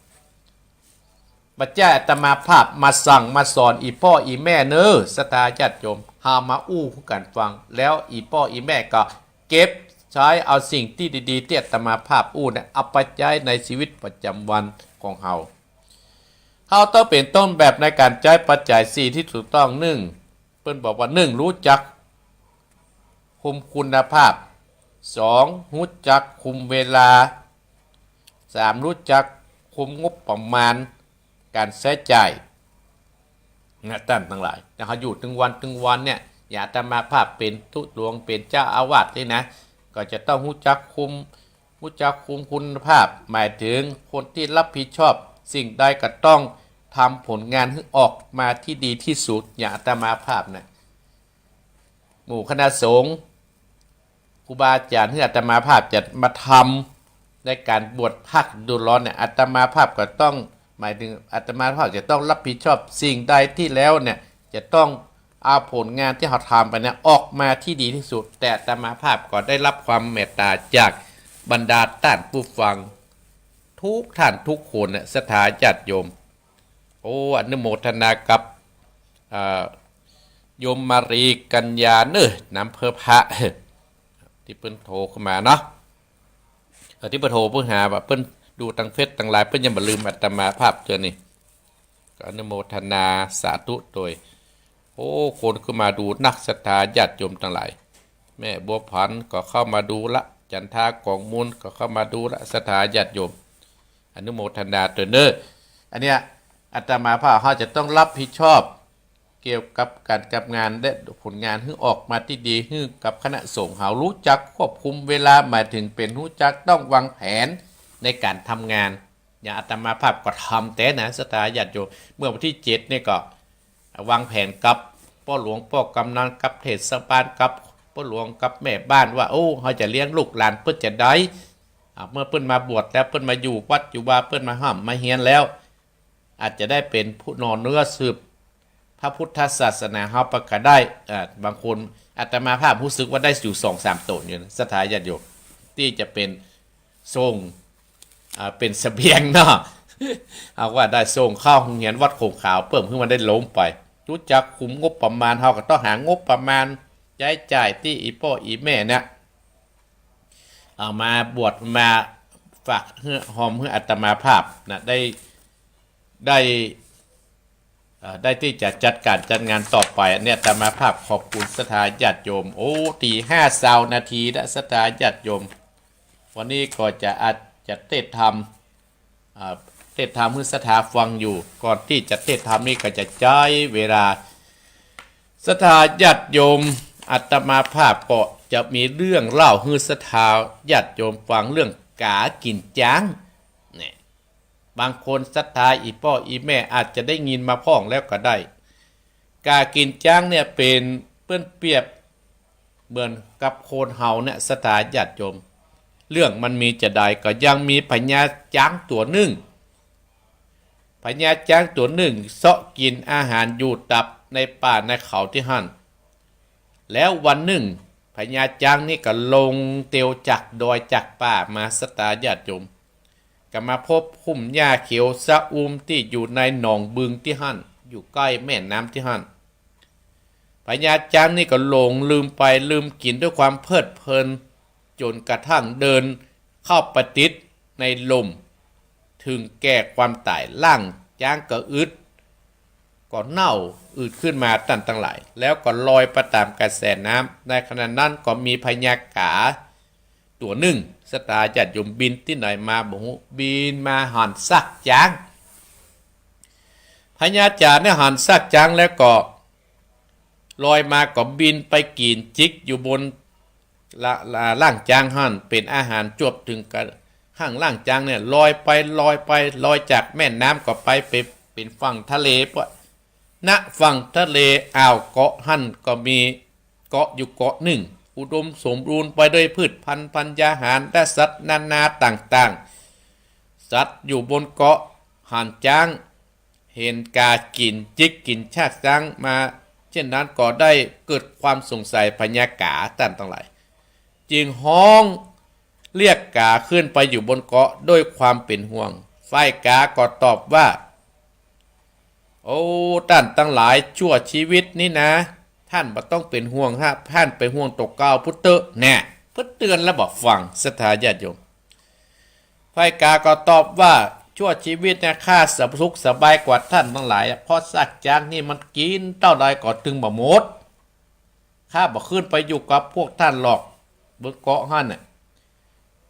บ่ใจ้อาตมาภาพมาสั่งมาสอนอี่ป้ออี่แม่เน่อ ศรัทธาญาติโยม เฮามาอู้หื้อกั๋นฟัง แล้วอี่ป้ออี่แม่ก็เก็บใจ๊เอาสิ่งตี้ดีๆ ตี้อาตมาภาพอู้เนี่ย เอาไปใจ๊ในชีวิตประจ๋ำวันของเฮา เฮาต้องเป๋นต้นแบบในก๋านใจ๊ปัจจัยสี่ตี้ถูกต้อง หนึ่ง เปิ้นบอกว่า หนึ่ง ฮู้จักคุมคุณภาพ สอง ฮู้จักคุมเวลา สาม ฮู้จักคุมงบประมาณก๋านใจ๊จ่าย นะ ต้านตังหลาย แต่เฮาอยู่ตึงวันตึงวันเนี่ย อย่างอาตมาภาพเป๋นตุ๊ดง เป๋นเจ้าอาวาสนี่นะ ก็จะต้องฮู้จักคุม ฮู้จักคุมคุณภาพ หมายเถิงคนตี้ฮับผิดชอบสิ่งใดก็ต้องทำผลงานหื้อออกมาตี้ดีตี้สุด อย่างอาตมาภาพนะ หมู่คณะสงฆ์ ครูบาอาจ๋ารย์หื้ออาตมาภาพจะมาทำในก๋านบวชภาคฤดูร้อนเนี่ย อาตมาภาพก็ต้อง หมายเถิงอาตมาภาพจะต้องฮับผิดชอบสิ่งใดตี้แล้วเนี่ย จะต้องเอาผลงานตี้เฮาทำไปเนี่ยออกมาตี้ดีตี้สุด แต่อาตมาภาพก็ได้ฮับความเมตต๋าจากบรรดาต้านผู้ฟังทุกต้านทุกคนเนี่ย ศรัทธาญาติโยม โอ้ อนุโมทนากับ เอ่อ โยมมารีกัญญาเน่อ นำเภอพระ ตี้เปิ้นโทรเข้ามาเนาะ เอ่อ ตี้เปิ้นโทรเปิ้นหาว่าเปิ้นดูตางเฟซตางไลน์ เปิ้นยังบ่ลืมอาตมาภาพเตื้อนี่ ก็อนุโมทนาสาธุโตย โอ้ คนขึ้นมาดูนัก ศรัทธาญาติโยมตังหลาย แม่บัวผันก็เข้ามาดูละ จันทากองมูลก็เข้ามาดูละ ศรัทธาญาติโยม อนุโมทนาโตยเน่อ อันเนี้ย อาตมาภาพเฮาจะต้องฮับผิดชอบ เกี่ยวกับก๋านทำงานและผลงานหื้อออกมาตี้ดี หื้อกับคณะสงฆ์เฮาฮู้จักควบคุมเวลา หมายเถิงเป๋นฮู้จักต้องวางแผนในก๋านทำงาน อย่างอาตมาภาพก็ทำแต๊นะ ศรัทธาญาติโยม เมื่อวันตี้เจ็ดนี่ก็วางแผนกับป้อหลวงป้อกำนัน กับเทศบาล กับป้อหลวง กับแม่บ้านว่า โอ้ เฮาจะเลี้ยงลูกหลานเปิ้นจาใด อ่า เมื่อเปิ้นมาบวชแล้ว เปิ้นมาอยู่วัดอยู่วา เปิ้นมาฮ่ำมาเฮียนแล้ว อาจจะได้เป๋นผู้หน่อเนื้อสืบพระพุทธศาสนาเฮาไปก็ได้ อ่า บางคน อาตมาภาพฮู้สึกว่าได้อยู่สองสามต๋นอยู่นะ ศรัทธาญาติโยม ตี้จะเป๋นส่ง อ่า เป๋นเสบียงเนาะ เฮาว่าได้ส่งเข้าโฮงเฮียนวัดโขงขาว เปิ้นหื้อมันได้ล้มไป ฮู้จักคุมงบประมาณ เฮาก็ต้องหางบประมาณใจ๊จ่ายตี้อี่ป้ออี่แม่เนี่ย เอามาบวชมาฝากหื้อ ฮอมหื้ออาตมาภาพนะ ได้ ได้ เอ่อ ได้ตี้จะจัดก๋านจัดงานต่อไป อันเนี้ยอาตมาภาพขอบคุณศรัทธาญาติโยม โอ้ ตีห้าซาวนาทีแล้ว ศรัทธาญาติโยม วันนี้ก็จะอาจจะเทศน์ธรรม อ่า เทศน์ธรรมหื้อศรัทธาฟังอยู่ ก่อนตี้จะเทศน์ธรรมนี่ก็จะใจ๊เวลา ศรัทธาญาติโยม อาตมาภาพก็จะมีเรื่องเล่าหื้อศรัทธาญาติโยมฟัง เรื่องก๋ากิ๋นจ๊าง เนี่ย บางคนศรัทธาอี่ป้ออี่แม่อาจจะได้ยินมาพ่องแล้วก็ได้ ก๋ากิ๋นจ๊างเนี่ยเป๋น เปิ้นเปรียบเหมือนกับคนเฮาเนี่ย ศรัทธาญาติโยม เรื่องมันมีจาใด ก็ยังมีพญาจ๊างตั๋วนึ่ง พญาจ๊างตั๋วนึ่งเซาะกิ๋นอาหารอยู่ตับในป่าในเขาตี้หั้น แล้ววันนึ่ง พญาจ๊างนี่ก็ลงเตียวจากดอยจากป่ามา ศรัทธาญาติโยม ก็มาพบพุ่มหญ้าเขียวชะอุ่มตี้อยู่ในหนองบึงตี้หั้น อยู่ใก้แม่น้ำตี้หั้น พญาจ๊างนี่ก็หลงลืมไปลืมกิ๋นด้วยความเพลิดเพลิน จ๋นกระทั่งเดินเข้าไปติดในล่ม เถิงแก่ความต๋าย ร่างจ๊างก็อืด ก็เน่าอืดขึ้นมาต้านตังหลาย แล้วก็ลอยไปต๋ามกระแสน้ำ ในขณะนั้นก็มีพญาก๋าตั๋วนึ่ง ศรัทธาญาติโยม บินตี้ไหนมาบ่ฮู้ บินมาหันซากจ๊าง พญาจ๋าเนี่ยหันซากจ๊างแล้วก็ลอยมาก็บินไปกิ๋นจิกอยู่บนละ ละ ร่างจ๊างหั้น เป๋นอาหารจวบ เถิงกระทั่งร่างจ๊างเนี่ยลอยไปลอยไป ลอยจากแม่น้ำก็ไป ไปเป๋นฝั่งทะเล ปะ ณ ฝั่งทะเลอ่าวเกาะหั้นก็มีเกาะอยู่เกาะนึ่ง อุดมสมบูรณ์ไปด้วยพืชพันธุ์ธัญญาหารและสัตว์นานาต่างๆ สัตว์อยู่บนเกาะหันจ๊าง หันก๋ากิ๋นจิกกิ๋นซากจ๊างมา เช่นนั้นก็ได้เกิดความสงสัย พญาก๋าต้านตังหลาย จึงฮ้องเรียกก๋าขึ้นไปอยู่บนเกาะด้วยความเป๋นห่วง ฝ่ายก๋าก็ตอบว่า โอ้ ต้านตังหลาย ชั่วจีวิตนี้นะ ต้านบ่ต้องเป๋นห่วงฮะ ต้านเป๋นห่วงตั๋วเก่าปู้เต๊อะแน่ เปิ้นเตื๋อนแล้วบ่ฟัง ศรัทธาญาติโยม ฝ่ายก๋าก็ตอบว่า ชั่วจีวิตเนี่ย ข้าสุขสบายกว่าต้านตังหลายอะ เพราะซากจ๊างนี่มันกิ๋นเต้าใดก็ตึงบ่หมด ข้าบ่ขึ้นไปอยู่กับพวกต้านหรอก บนเกาะหั้นน่ะ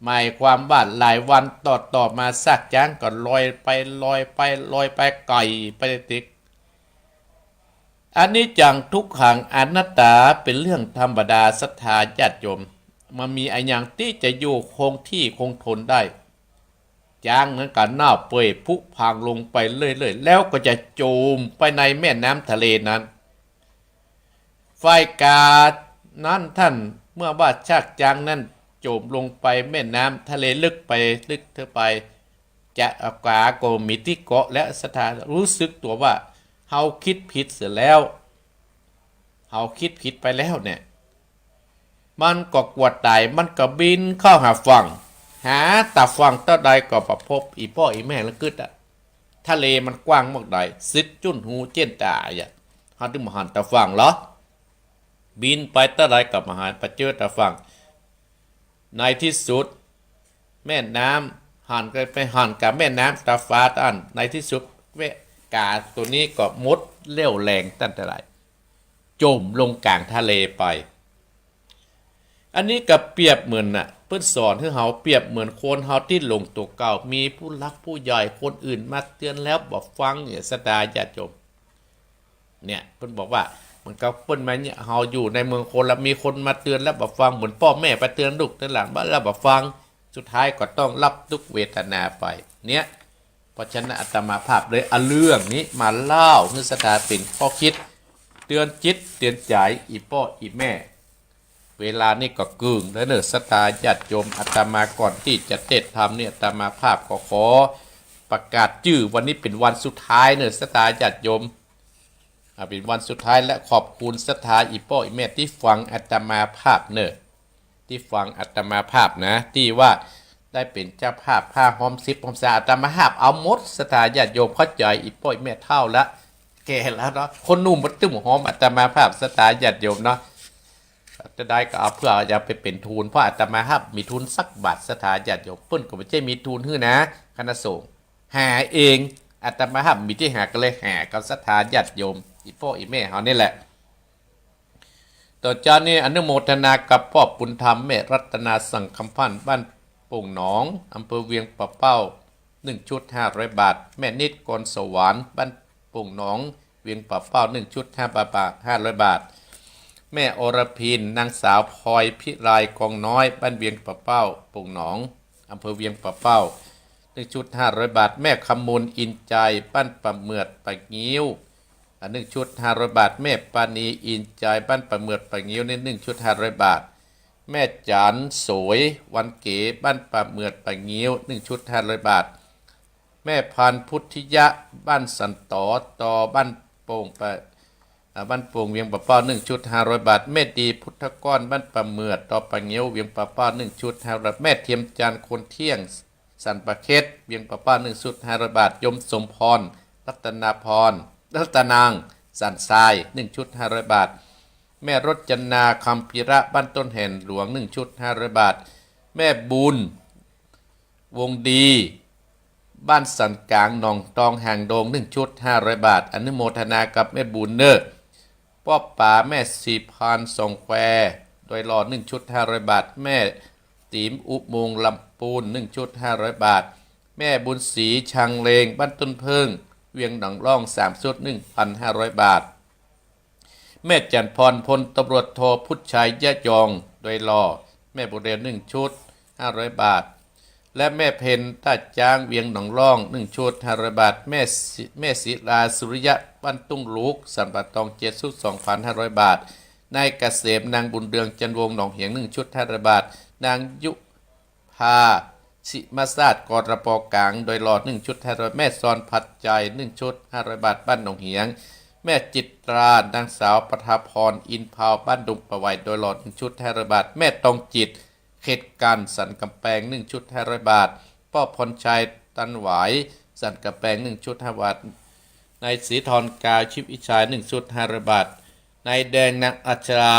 หมายความว่าหลายวันต่อๆ มาซากจ๊างก็ลอยไปลอยไปลอยไปไก๋ไปติก อนิจจังทุกขังอนัตตาเป๋นเรื่องธรรมดาศรัทธาญาติโยม บ่มีอะหยังตี้จะอยู่คงตี้คงทนได้ จ๊างนั้นก็เน่าเปื่อยผุพังลงไปเรื่อยๆ แล้วก็จะจมไปในแม่น้ำทะเลนั้น ฝ่ายก๋านั้นท่านเมื่อว่าซากจ๊างนั้นจมลงไปแม่น้ำทะเลลึกไปลึกเถิงไป จะก๋าก็บ่มีตี้เกาะและศรัทธารู้สึกตั๋วว่าเฮาคิดผิดเสียแล้ว เฮาคิดผิดไปแล้วเนี่ย มันก็กั๋วต๋าย มันก็บินเข้าหาฝั่ง หาต๋าฝั่งเต้าใดก็บ่พบ อี่ป้ออี่แม่ละกึ๊ดอะ ทะเลมันกว้างมากใด สุดจุ่นหูเจ๊นต๋าอะ เฮาตึงบ่หันต๋าฝั่งเหรอ บินไปเต้าใดก็บ่หัน บ่เจอต๋าฝั่ง ในตี้สุด แม่น้ำหันก็ไปหันกับแม่น้ำต๋าฟ้าตัน ในตี้สุดแม่ก๋าตั๋วนี้ก็หมดเรี่ยวแรงตันเต้าใด จมลงก๋างทะเลไป อันนี้ก็เปรียบเหมือนน่ะ เปิ้นสอนหื้อเฮาเปรียบเหมือนคนเฮาตี้หลงตั๋วเก่า มีผู้หลักผู้ใหญ่คนอื่นมาเตือนแล้วบ่ฟังเนี่ย ศรัทธาญาติโยม เนี่ย เปิ้นบอกว่า เหมือนกับเปิ้นมาเนี่ย เฮาอยู่ในเมืองคนแล้วมีคนมาเตือนแล้วบ่ฟัง เหมือนป้อแม่ไปเตือนลูกเตือนหลานว่าแล้วบ่ฟัง สุดท้ายก็ต้องรับทุกข์เวทนาไป เนี่ย เพราะฉะนั้นอาตมาภาพเลยเอาเรื่องนี้มาเล่าหื้อศรัทธาเป๋นข้อคิด เตือนจิตเตือนใจ๋อี่ป้ออี่แม่ เวลานี้ก็เกิ่งแล้วเน่อ ศรัทธาญาติโยม อาตมาก่อนตี้จะเทศน์ธรรมเนี่ย อาตมาภาพก็ขอประกาศจื้อ วันนี้เป๋นวันสุดท้ายเน่อ ศรัทธาญาติโยม อ่า เป๋นวันสุดท้าย และขอบคุณศรัทธาอี่ป้ออี่แม่ตี้ฟังอาตมาภาพเน่อ ตี้ฟังอาตมาภาพนะ ตี้ว่าได้เป๋นเจ้าภาพผ้าฮ้อมสิบฮ้อมสา อาตมาภาพเอาหมด ศรัทธาญาติโยมเข้าใจ๋ อี่ป้ออี่แม่เฒ่าละ แก่แล้วเนาะ คนหนุ่มบ่ตึงฮ้อมอาตมาภาพ ศรัทธาญาติโยมเนาะ จะได้ก็เอาเพื่อจะไปเป๋นทุน เพราะอาตมาภาพมีทุนสักบาท ศรัทธาญาติโยม เปิ้นก็บ่ใจ้มีทุนหื้อนะ คณะสงฆ์ หาเอง อาตมาภาพมีตี้หาก็เลยหากับศรัทธาญาติโยม อี่ป้ออี่แม่เฮานี่แหละ ต่อจากนี้อนุโมทนากับป้อบุญธรรม แม่รัตนาสังคำพันธ์ บ้านโป่งหนอง อำเภอเวียงป่าเป้า หนึ่งชุดห้าร้อยบาท แม่นิดกรสวรรค์ บ้านโป่งหนอง เวียงป่าเป้า หนึ่งชุดห้าร้อยบาท ห้าร้อยบาท แม่อรพิน นางสาวพลอยพิไลกองน้อย บ้านเวียงป่าเป้า โป่งหนอง อำเภอเวียงป่าเป้า หนึ่งชุดห้าร้อยบาท แม่คำมูลอินใจ บ้านป่าเหมือดป่างิ้ว อ่า หนึ่งชุดห้าร้อยบาท แม่ปานีอินใจ บ้านป่าเหมือดป่างิ้ว นี่ หนึ่งชุดห้าร้อยบาท แม่จันสวยวันเก๋ บ้านป่าเหมือดป่างิ้ว หนึ่งชุดห้าร้อยบาท แม่พันธุ์พุทธิยะ บ้านสันตอ ตอ บ้านโป่งป่า อ่า บ้านโป่งเวียงป่าเป้า หนึ่งชุดห้าร้อยบาท แม่ดีพุทธกร บ้านป่าเหมือด ตอป่างิ้ว เวียงป่าเป้า หนึ่งชุดห้าร้อย แม่เทียมจันทร์ คนเที่ยง สันป่าเข็ด เวียงป่าเป้า หนึ่งชุดห้าร้อยบาท โยมสมพร รัตนาพร รัตนาง สันทราย หนึ่งชุดห้าร้อยบาท แม่รจนา คำพีระ บ้านต้นแหนหลวง หนึ่งชุดห้าร้อยบาท แม่บุญ วงดี บ้านสันกลาง หนองตอง หางดง หนึ่งชุดห้าร้อยบาท อนุโมทนากับแม่บุญเน่อ ป้อป๋า แม่ศรีพาน สองแคว ดอยหล่อ หนึ่งชุดห้าร้อยบาท แม่ ตี๋มอุโมงค์ลำปูน หนึ่งชุดห้าร้อยบาท แม่บุญศรี ชังเลง บ้านต้นเผิ้ง เวียงหนองล่อง สามชุด หนึ่งพันห้าร้อยบาท แม่จันทร์พร พลตำรวจโท พุทธชัย ยะยอง ดอยหล่อ แม่บุญเรือน หนึ่งชุด ห้าร้อยบาท และแม่เพ็ญ ต้าจ๊าง เวียงหนองล่อง หนึ่งชุด ห้าร้อยบาท แม่ศิ- แม่ศิลา สุริยะ บ้านตุ้งลูก สันป่าตอง เจ็ดชุด สองพันห้าร้อยบาท นายเกษม นางบุญเรือง จันทร์วงศ์ หนองเหียง หนึ่งชุด ห้าร้อยบาท นางยุพา สิมศาสตร์ กรป กลาง ดอยหล่อ หนึ่งชุด ห้าร้อย แม่ซอน พัดใจ หนึ่งชุด ห้าร้อยบาท บ้านหนองเหียง แม่จิตรา นางสาวประภาพร อินพาว บ้านดงป่าไหว ดอยหล่อ หนึ่งชุด ห้าร้อยบาท แม่ทองจิต เขตการ สันกำแปง หนึ่งชุด ห้าร้อยบาท ป้อพรชัย ตันหวาย สันกำแปง หนึ่งชุด ห้าบาท นายศรีธร กาว ชิดวิชัย หนึ่งชุด ห้าร้อยบาท นายแดง นางอัชรา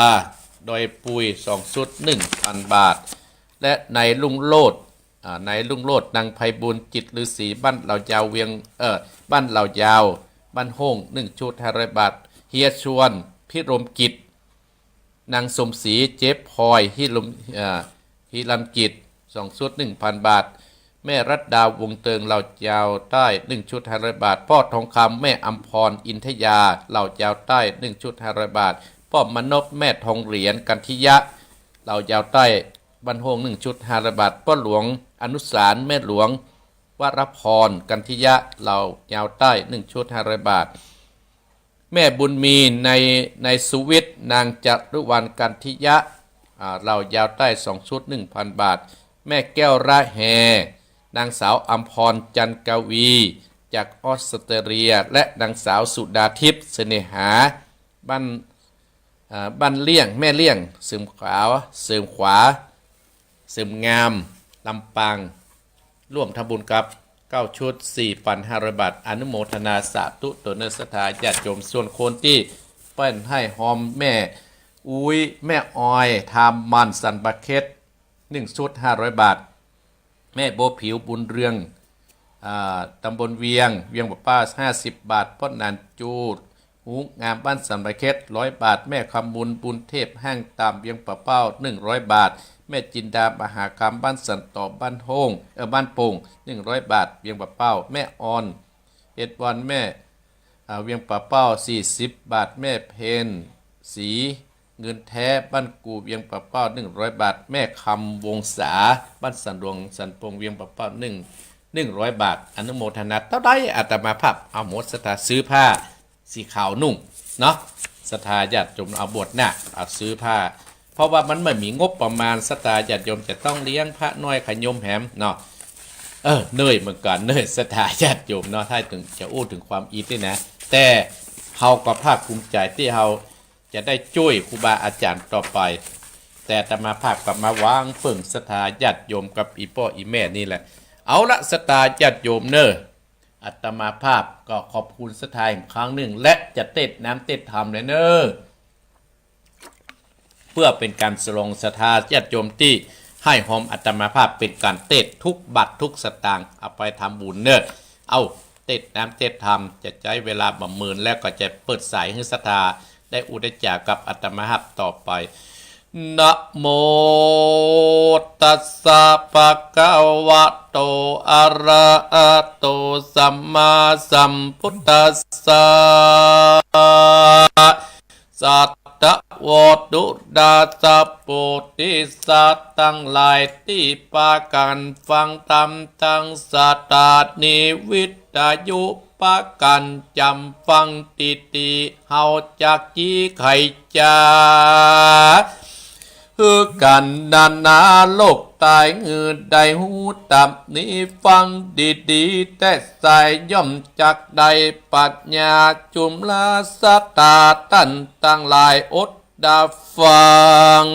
ดอยปุย สองชุด หนึ่งพันบาท และนายรุ่งโรจน์ อ่า นายรุ่งโรจน์ นางไพบูลย์ จิตฤๅษี บ้านเหล่ายาว เวียง เอ่อ บ้านเหล่ายาว บ้านโฮ่ง หนึ่งชุด ห้าร้อยบาท เฮียชวน พิรมกิจ นางสมศรี เจ๊พลอย ฮิรม เอ่อ ฮิรัญกิจ สองชุดหนึ่งพันบาท แม่รัตดาวงเติง เหล่าจาวใต้ หนึ่งชุดห้าร้อยบาท ป้อทองคำ แม่อำพร อินทยา เหล่าจาวใต้ หนึ่งชุดห้าร้อยบาท ป้อมนพ แม่ทองเหรียญ กันทิยะ เหล่าจาวใต้ บ้านโฮ่ง หนึ่งชุดห้าร้อยบาท ป้อหลวงอนุสาร แม่หลวงวรพร กันทิยะ เหล่าจาวใต้ หนึ่งชุดห้าร้อยบาท แม่บุญมี ใน ในสุวิทย์ นางจารุวรรณ กันทิยะ อ่า เหล่าจาวใต้ สองชุดหนึ่งพันบาท แม่แก้วระแฮ นางสาวอำพร จันทร์กวี จากออสเตรเลีย และนางสาวสุดาทิพย์ เสน่หา บ้าน อ่า บ้านเลี่ยง แม่เลี่ยง เสริมขวา เสริมขวา เสริมงาม ลำปาง ร่วมทำบุญกับ เก้าชุด สี่พันห้าร้อยบาท อนุโมทนาสาธุตวยเน่อศรัทธาญาติโยม ส่วนคนตี้เปิ้นให้ฮอม แม่อุ๊ย แม่ออย ทามมัน สันป่าเข็ด หนึ่งชุดห้าร้อยบาท แม่บัวผิว บุญเรือง อ่า ตำบลเวียง เวียงป่าเป้า ห้าสิบบาท ป้อหนานจูด ฮูงาม บ้านสันป่าเข็ด ร้อยบาท แม่คำบุญ บุญเทพ ห้างต่ำ เวียงป่าเป้า หนึ่งร้อยบาท แม่จินดา มหาคำ บ้านสันต่อ บ้านโฮ่ง เอ่อ บ้านโป่ง หนึ่งร้อยบาท เวียงป่าเป้า แม่ออน เอ็ดวัน แม่ อ่า เวียงป่าเป้า สี่สิบบาท แม่เพนศรี เงินแท้ บ้านกู่ เวียงป่าเป้า หนึ่งร้อยบาท แม่คำวงศา บ้านสันหลวง สันปง เวียงป่าเป้า หนึ่ง หนึ่งร้อยบาท อนุโมทนา เต้าใดอาตมาภาพเอาหมด ศรัทธาซื้อผ้าสีขาวนุ่งเนาะ ศรัทธาญาติโยมเอาบวชหน้า เอาซื้อผ้า เพราะว่ามันไม่มีงบประมาณ ศรัทธาญาติโยมจะต้องเลี้ยงพระน้อยขยมแหมเนาะ เออ เน่ยเหมือนกั๋นเน่ย ศรัทธาญาติโยมเนาะ ถ้าถึงจะอู้ถึงความอิดนี่นะ แต่เฮาก็ภาคภูมิใจ๋ตี้เฮาจะได้จ้วยครูบาอาจ๋ารย์ต่อไป แต่อาตมาภาพก็มาหวังเปิ่งศรัทธาญาติโยมกับอี่ป้ออี่แม่นี่แหละ เอาละ ศรัทธาญาติโยมเน่อ อาตมาภาพก็ขอบคุณศรัทธาอีกครั้งนึ่ง และจะเตศน์น้ำเตศน์ธรรมเลยเน่อ เปื้อเป๋นก๋านสลองศรัทธาญาติโยมตี้ให้ฮอมอาตมาภาพเป๋นก๋านเตศน์ทุกบาททุกสตางค์ เอาไปทำบุญเน่อ เอา เตศน์น้ำเตศน์ธรรม จะใจ๊เวลาบ่เมิน แล้วก็จะเปิดสายหื้อศรัทธาได้อู้ได้จ๋ากับอาตมาภาพต่อไป นะโมตัสสะ ภะคะวะโต อะระหะโต สัมมาสัมพุทธัสสะ สัตวโต ดาสะ โพธิสัตว์ตังหลายตี้ปากั๋นฟังธรรมตางสถานีวิทยุ ปากั๋นจ๋ำฟังตี้ๆ เฮาจักจี้ไขจ๋า หื้อกั๋นนานาโลกใต้ หื้อได้ฮู้ต๋ามนี้ฟังดีๆ แต๊ใส่ ย่อมจักได้ปัญญา จุมลาศรัทธาต้านตังหลาย อดดาฟัง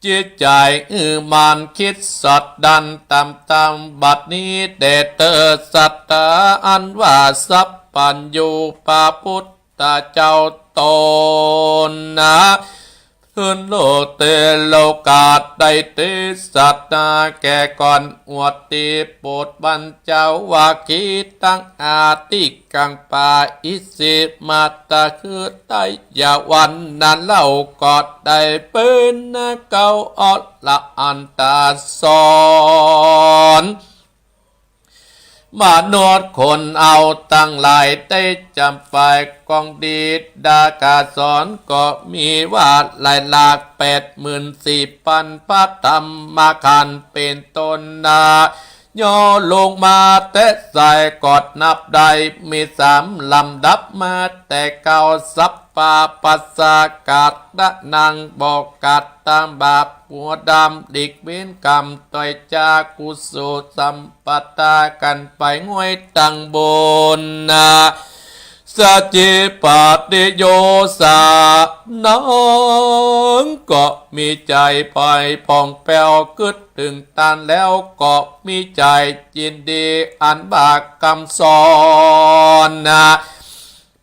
จิตใจ๋หื้อมันคิดสัตย์ดั้นต๋ามๆ บัดนี้แต๊เต๊อ ศรัทธาอันว่าสัพพัญญูพระพุทธเจ้าต๋นนา คืนโลเตโลกา ได้เตศนาแก่ก่อน อวดดีโปรดบรรดาเจ้าวัคคีย์ตังอาทิกังปา อิสิมาตะ คือไตยวันนั้นเล่า ก็ได้เป๋นเก้าอรหันตาสอน มนุษย์คนเฮาตังหลายได้จ๋ำไป ของดีดาคาสอนก็มีว่าหลายหลาก แปดหมื่นสี่พันพระธรรมขันธ์เป๋นต้นนา ย่อลงมาแต๊ใส่ก็นับได้มีสามลำดับ มาแต่เก้าสัพพะปัสสะกัตตะนัง บอกกัตตะบาป หัวดำหลีกเว้นกรรม ต้อยจากกุศลสัมปทากั๋นไปห้วยตังบนนา สัจจิปาติโยสานัง ก็มีใจ๋ใฝ่ผ่องแผ้ว กึ๊ดเถิงต้านแล้วก็มีใจ๋ยินดี อันว่ากำสอนนา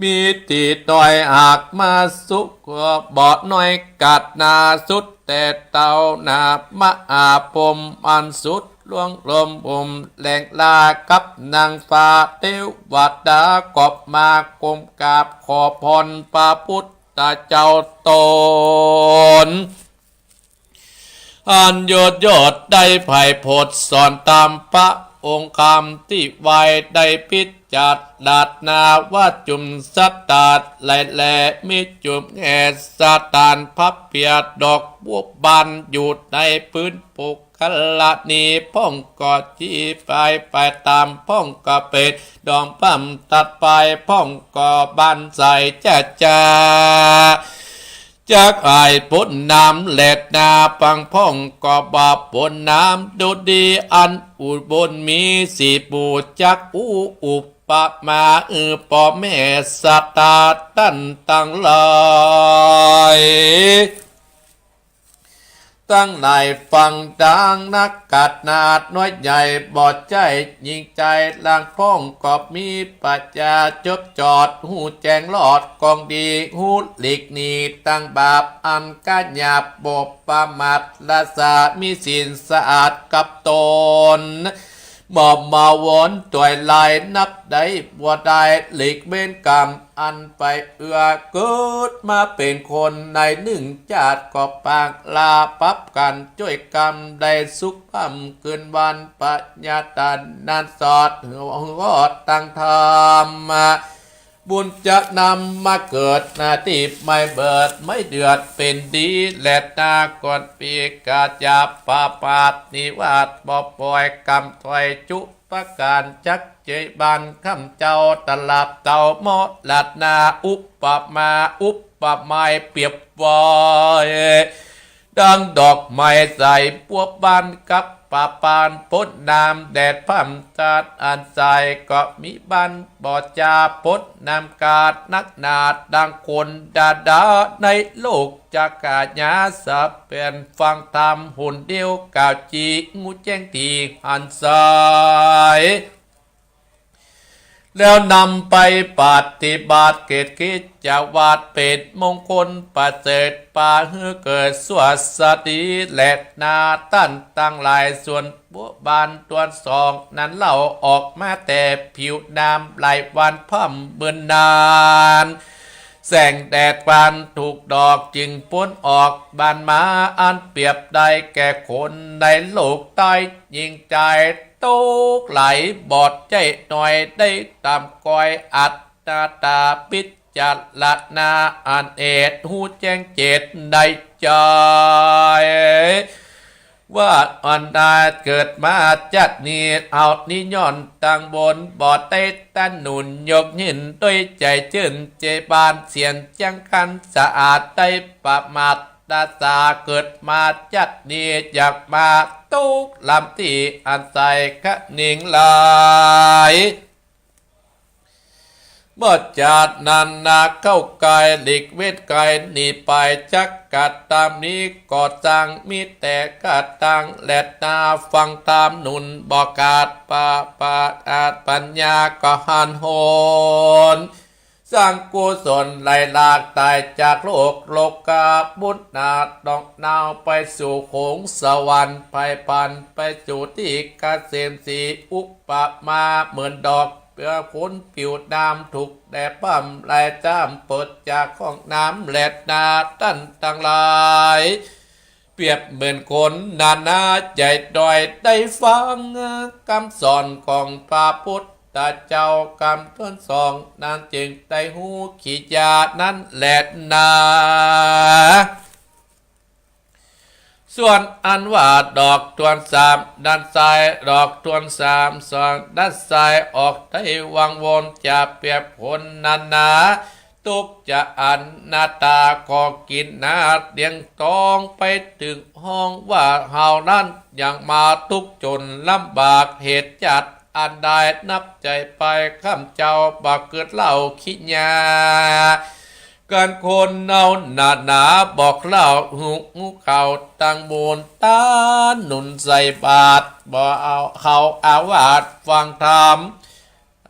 มีตี้น้อยหากมาสุข บ่น้อยกัดนาสุด แต่เต้านา มหาพรหมอันสุดล่วงลมผม แหล่งลากับนางฟ้าเตวดา ก็มาก้มกราบขอพรพระพุทธเจ้าต๋น อันยอดยอดได้ใฝ่ผดสอนต๋ามพระองค์คำตี้ไหว้ได้พิจารณาว่าจุ่มสตาร์ทไหลแล มีจุ่มแง่สตาร์ทพระเปียรดอกบัวบานอยู่ในปื๊นปุคคละนี พ่องก็จีไปไปต๋าม พ่องก็เป๋นดองพร่ำตัดไป พ่องก็บานใสจ้าจ้า จักอายป๊นน้ำแลนา ปังพ่องก็บ่ป๊นน้ำ ดูดีอันอุบลมีสี่หมู่ จักอู้อุปมา อือป้อแม่สตาร์ต้านตังหลาย ตังหลายฟังดังนักกัดนาดน้อยใหญ่ บ่ใจ้ยิงใจ๋ ลางพ่องก็มีปัญญาจบจอด ฮู้แจ้งรอดกองดี ฮู้หลีกหนีตังบาป อันก้าหยาบบ่ประมาท รักษามีศีลสะอาดกับต๋น บ่มาวรตวยลาย นับได้บ่ได้หลีกเว้นกรรม อันไปเอื้อเกิดมาเป๋นคนในนึ่งจาติ ก็ปางลาปรับกั๋นจ้วยกรรม ได้สุขพร่ำคืนวัน ปัญญาตันนั้นสอดหื้อรอดตังธรรม บุญจะนำมาเกิดนาตี้ไม่เบิดไม่เดือดเป๋นดีแลนา ก่อนปีกาจะประมาทนิวาส บ่ปล่อยกรรมถอยจุประก๋าน จักเจยบานคำเจ้าตลับเต้า มรณาอุปมา อุปไมยเปรียบไว้ ดังดอกไม้ใสบัวบานกับปะปาน ป๊นน้ำแดดพร่ำตัดอันใส ก็มีบานบ่จาป๊นน้ำกาดนักหนา ดังคนดาดาในโลกจักกะหยา สะเป๋นฟังธรรมหนเดียว กล่าวจีฮู้แจ้งตี้หันใส แล้วนำไปปฏิบัติเกตกิจวัตร เป๋นมงคลประเสริฐ ปาหื้อเกิดสวัสดีแลนา ต้านตังหลาย ส่วนบัวบานตวนสองนั้นเล่า ออกมาแต่ผิวน้ำ หลายวันพร่ำเมินนาน แสงแดดบานถูกดอก จึงป๊นออกบานมา อันเปรียบได้แก่คนในโลกใต้ ยิงใจ๋ ตกไหลบอดใจ้น้อย ได้ต๋ามกอยอัตตา พิจารณาอันเอกฮู้แจ้งเจตในใจ๋ ว่าอันดาเกิดมาจาตินี้ เฮานี้ย้อนตังบน บ่ได้ต้านหนุนยกยิน ด้วยใจ๋จื้นเจยบานเสียนจังคันสะอาด ได้ประมาทตาสา เกิดมาจาตินี้ อยากมาตกลำตี้อันใสคะนิงหลาย เมื่อจาตินั้นนาเข้าไกลหลีกเว้นไกลหนีไป จักกระตำนี้ก็จังมีแต่กระตังแลนา ฟังธรรมหนุนบ่ขาด ปะปะอาจปัญญาก็หันโหน สร้างกุศลไหลหลากตายจากโลก โลกาบุญนาดองนาวไปสู่ขงสวรรค์ ไพร่พันไปสู่ตี้เกษมสี อุปมาเหมือนดอกเปื้อฝนผิวน้ำ ถูกแดดพร่ำไหลจ้ำ เปิดจากห้องน้ำแลนา ต้านตังหลาย เปรียบเหมือนคนนานาใจ๋น้อย ได้ฟังกำสอนของพระพุทธเจ้ากำตวนสองนั้น จึงได้ฮู้กิริยานั้นแลนา ส่วนอันว่าดอกตวนสามด้านซ้าย ดอกตวนสามสองด้านซ้าย ออกได้วังวน จะเปรียบคนนานา ทุกข์จะอันนาตา ก็กินนาเลี้ยงท้อง ไปเถิงฮ้องว่าเฮานั้น ยังมาทุกข์จนลำบาก เหตุจักอันใด นับใจ๋ไปข้ามเจ้า บ่เกิดเล่ากิริยา กันคนเฮานานา บอกเล่าฮู้เข้าตังมูล ต้านหนุนใส่บาตร บ่เอาเข้าอาวาสฟังธรรม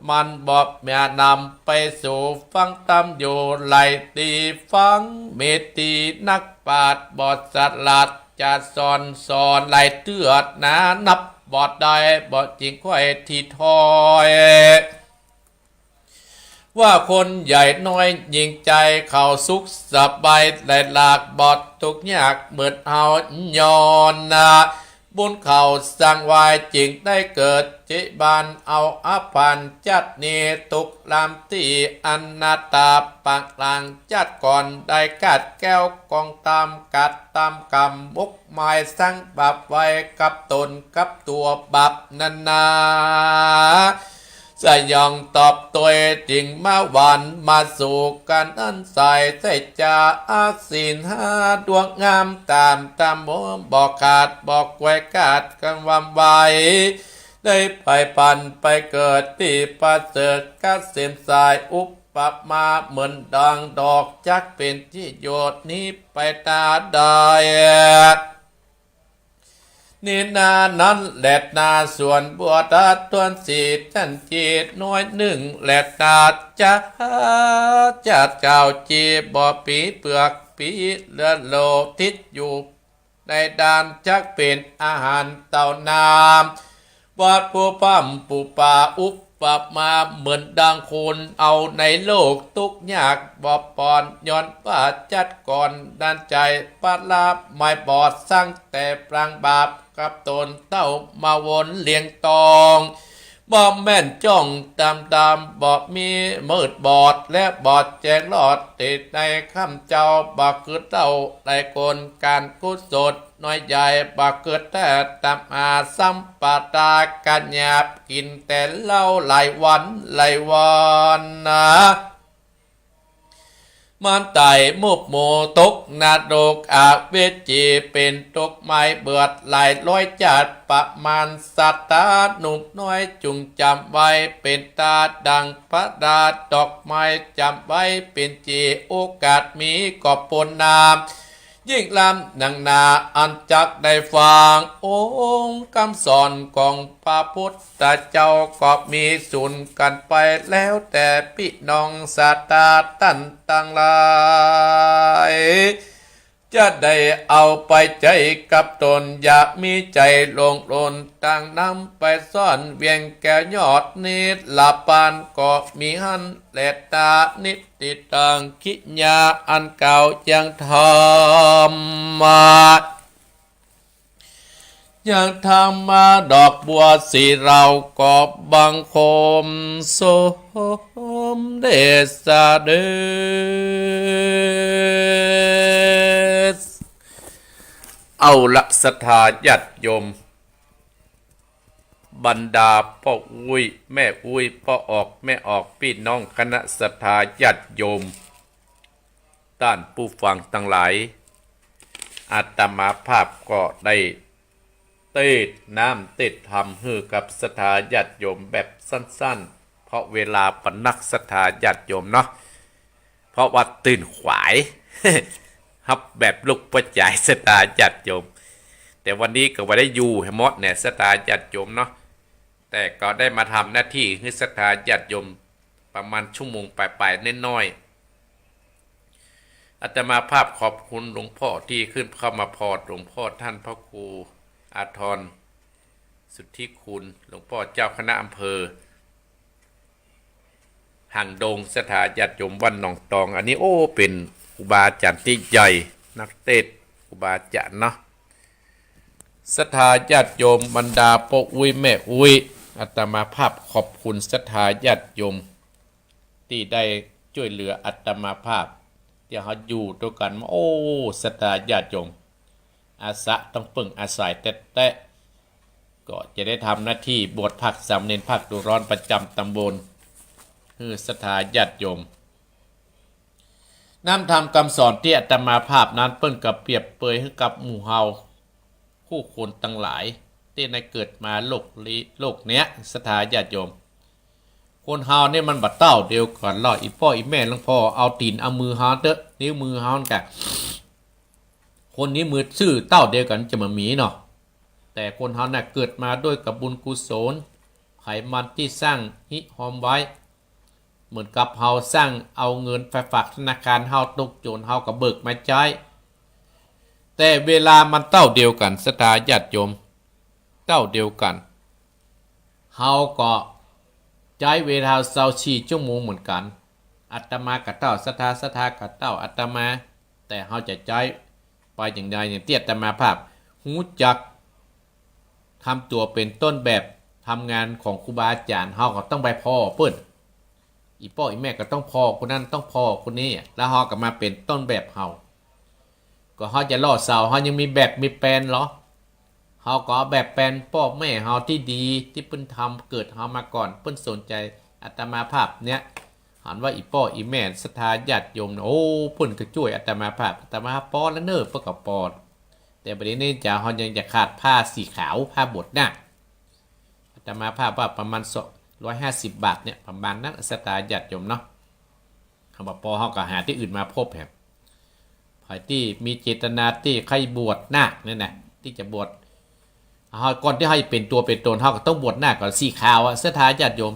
มันบ่แม่นนำไปสู่ฟังธรรมอยู่ ไหลตี้ฟังเมตตี้นักปราชญ์บ่ฉลาด จะสอนสอนไหลเตื้อนา นับบ่ได้บ่จริงค่อยตี้ถ้อย เ ว่าคนใหญ่น้อยยิ่งใจ๋เขาสุขสบาย ได้ลากบ่ตุ๊กยากเหมือนเฮา ย้อนนาบุญเขาสร้างไว้ จึงได้เกิดจิบานเอาอภัน จัดนี้ตกลำตี้อนาถา ปางหลังจัดก่อนได้กัดแก้วกองตามกัดตามกรรม มุกหมายสังบาปไว้กับตนกับตัวบาปนั้นนา สยองตอบตวยจึงมาหวานมาสู่กันอันใส ใส่จาอาศีลห้าดวงงามตามตามโม บ่ขาดบ่กวยขาดกันวามไว้ ได้ไปพันไปเกิดตี้ประเสริฐกเกษมสาย อุปมาเหมือนดังดอกจักเป๋นที่โยชน์นี้ไปตาได้ นี้นานั้นแหละนาส่วนบัวตาต้นสีจันทร์จีดน้อยนึ่งแหละนา จะ จะเจ้าจีบ่ปีเปลือกปีเหลือโลทิศอยู่ในดานจักเป๋นอาหารเต้าน้ำ วัดผู้พร่ำผู้ป่า อุปมาเหมือนดังคนเอาในโลกทุกข์ยากบ่ปอน ย้อนว่าจัดก่อนนั้นใจ๋ พระลาไม้บอดสร้างแต่ปรางบาปกับตนเต้ามาวนเลี้ยงตอง บ่แม่นจ้องตามตาม บ่มีมืดบอดและบอดแจ้งรอด ติดในค่ำเจ้า บ่คือเต้าได้กลการกุศลน้อยใหญ่ บ่คือแท้ตามอาสัมปทา กัญญาบกิ๋นแต่เหล้าหลายวันหลายวันนา มันไต่มุกหมู่ตกนรกอเวจี เป๋นทุกข์ไม้เบือดหลายร้อยจัด ประมาณสัตตาหนุ่มน้อยจุ่งจำไว้ เป๋นตาดังพระดาดอกไม้จำไว้ เป๋นจีโอกาสมีก็ปนนาม ยิ่งล้ำหนักหนาอันจักได้ฟังองค์กำสอนของพระพุทธเจ้า ก็มีสูนกั๋นไปแล้วแต่ปี้น้องศรัทธาต้านตังหลาย จะได้เอาไปใจ๊กับตน อย่ามีใจ๋หลงหลน ต่างนำไปซ่อนเวียงแก้วยอดนิรปาน ก็มีหั้นแลนา นิตติตัง กิริยาอันกล่าวยังธรรมะ ยังธรรมะ ดอกบัวสีเหล่า ก็บังคมสมเด็จเสด็จ เอาละศรัทธาญาติโยม บรรดาป้ออุ๊ยแม่อุ๊ย ป้อออกแม่ออก ปี้น้องคณะศรัทธาญาติโยม ต้านผู้ฟังตังหลาย อาตมาภาพก็ได้เตสน์น้ำเตสน์ธรรมหื้อกับศรัทธาญาติโยมแบบสั้นๆ เพราะเวลาบ่นักศรัทธาญาติโยมเนาะ เพราะว่าตื่นขวาย ฮับแบบลูกป้อจ๋ายศรัทธาญาติโยม แต่วันนี้ก็บ่ได้อยู่หื้อหมดแหน่ศรัทธาญาติโยมเนาะ แต่ก็ได้มาทำหน้าตี้หื้อศรัทธาญาติโยมประมาณชั่วโมงปลายๆ น้อยๆ อาตมาภาพขอบคุณหลวงพ่อตี้ขึ้นเข้ามาพอด หลวงพ่อท่านพระครูอาทร สุทธิคุณ หลวงป้อเจ้าคณะอำเภอหางดง ศรัทธาญาติโยมวัดหนองตอง อันนี้ โอ้ เป๋นครูบาอาจ๋ารย์ตี้ใหญ่ นักเตสน์ครูบาอาจ๋ารย์เนาะ ศรัทธาญาติโยม บรรดาป้ออุ๊ยแม่อุ๊ย อาตมาภาพขอบคุณศรัทธาญาติโยม ตี้ได้จ้วยเหลืออาตมาภาพ ตี้เฮาอยู่ตวยกั๋นมา โอ้ ศรัทธาญาติโยม อาสะต้องเปิ้งอาศัยแต๊ๆ ก็จะได้ทำหน้าตี้บวชพรรคสามเณรพรรคฤดูร้อนประจ๋ำต๋ำบล หื้อศรัทธาญาติโยม น้ำธรรมกำสอนตี้อาตมาภาพนั้น เปิ้นก็เปรียบเปยหื้อกับหมู่เฮา ผู้คนตังหลายตี้ได้เกิดมาโลกนี้ โลกเนี้ย ศรัทธาญาติโยม คนเฮานี่มันบ่เต้าเดียวกั๋นหรอก อี่ป้ออี่แม่หลวงพ่อ เอาตี๋นเอามือเฮาเต๊อะ นิ้วมือเฮานั่นกะ คนนี้มือซื่อเต้าเดียวกั๋นจะบ่มีเนาะ แต่คนเฮาน่ะเกิดมาด้วยกับบุญกุศล ไขมันตี้สร้างฮิฮอมไว้ เหมือนกับเฮาสร้างเอาเงินไปฝากธนาคาร เฮาตกจนเฮาก็เบิกมาใจ๊ แต่เวลามันเต้าเดียวกั๋น ศรัทธาญาติโยม เต้าเดียวกั๋น เฮาก็ใจ๊เวลาซาวสี่ชั่วโมงเหมือนกั๋น อาตมาก็เต้าศรัทธา ศรัทธาก็เต้าอาตมา แต่เฮาจะใจ๊ไปอย่างใด อย่างตี้อาตมาภาพฮู้จัก ทำตั๋วเป๋นต้นแบบ ทำงานของครูบาอาจ๋ารย์ เฮาก็ต้องไปผ่อเปิ้น อี่ป้ออี่แม่ก็ต้องผ่อคนนั้นต้องผ่อคนนี้ แล้วเฮาก็มาเป๋นต้นแบบเฮา ก็เฮาจะหล่อเสา เฮายังมีแบบมีแปลนเหรอ เฮาก็เอาแบบแปลนป้อแม่เฮาตี้ดี ตี้เปิ้นทำเกิดเฮามาก่อน เปิ้นสนใจ๋อาตมาภาพเนี่ย หันว่าอี่ป้ออี่แม่ศรัทธาญาติโยมน่ะ โอ้ เปิ้นก็จ้วยอาตมาภาพ อาตมาภาพปอแล้วเน่อ เปิ้นก็ปอ แต่บัดนี้นี่จ๋า เฮายังจะขาดผ้าสีขาว ผ้าบวชนาค อาตมาภาพว่าประมาณสองร้อยห้าสิบบาทเนี่ย ประมาณนั้น ศรัทธาญาติโยมเนาะ เฮาบ่ปอ เฮาก็หาตี้อื่นมาพบแหม ใผตี้มีเจตนาตี้ใค่บวชนาคเนี่ยนะ ตี้จะบวช เฮาก่อนตี้เฮาจะเป๋นตั๋วเป๋นตน เฮาก็ต้องบวชนาคก่อน สีขาวอะ ศรัทธาญาติโยม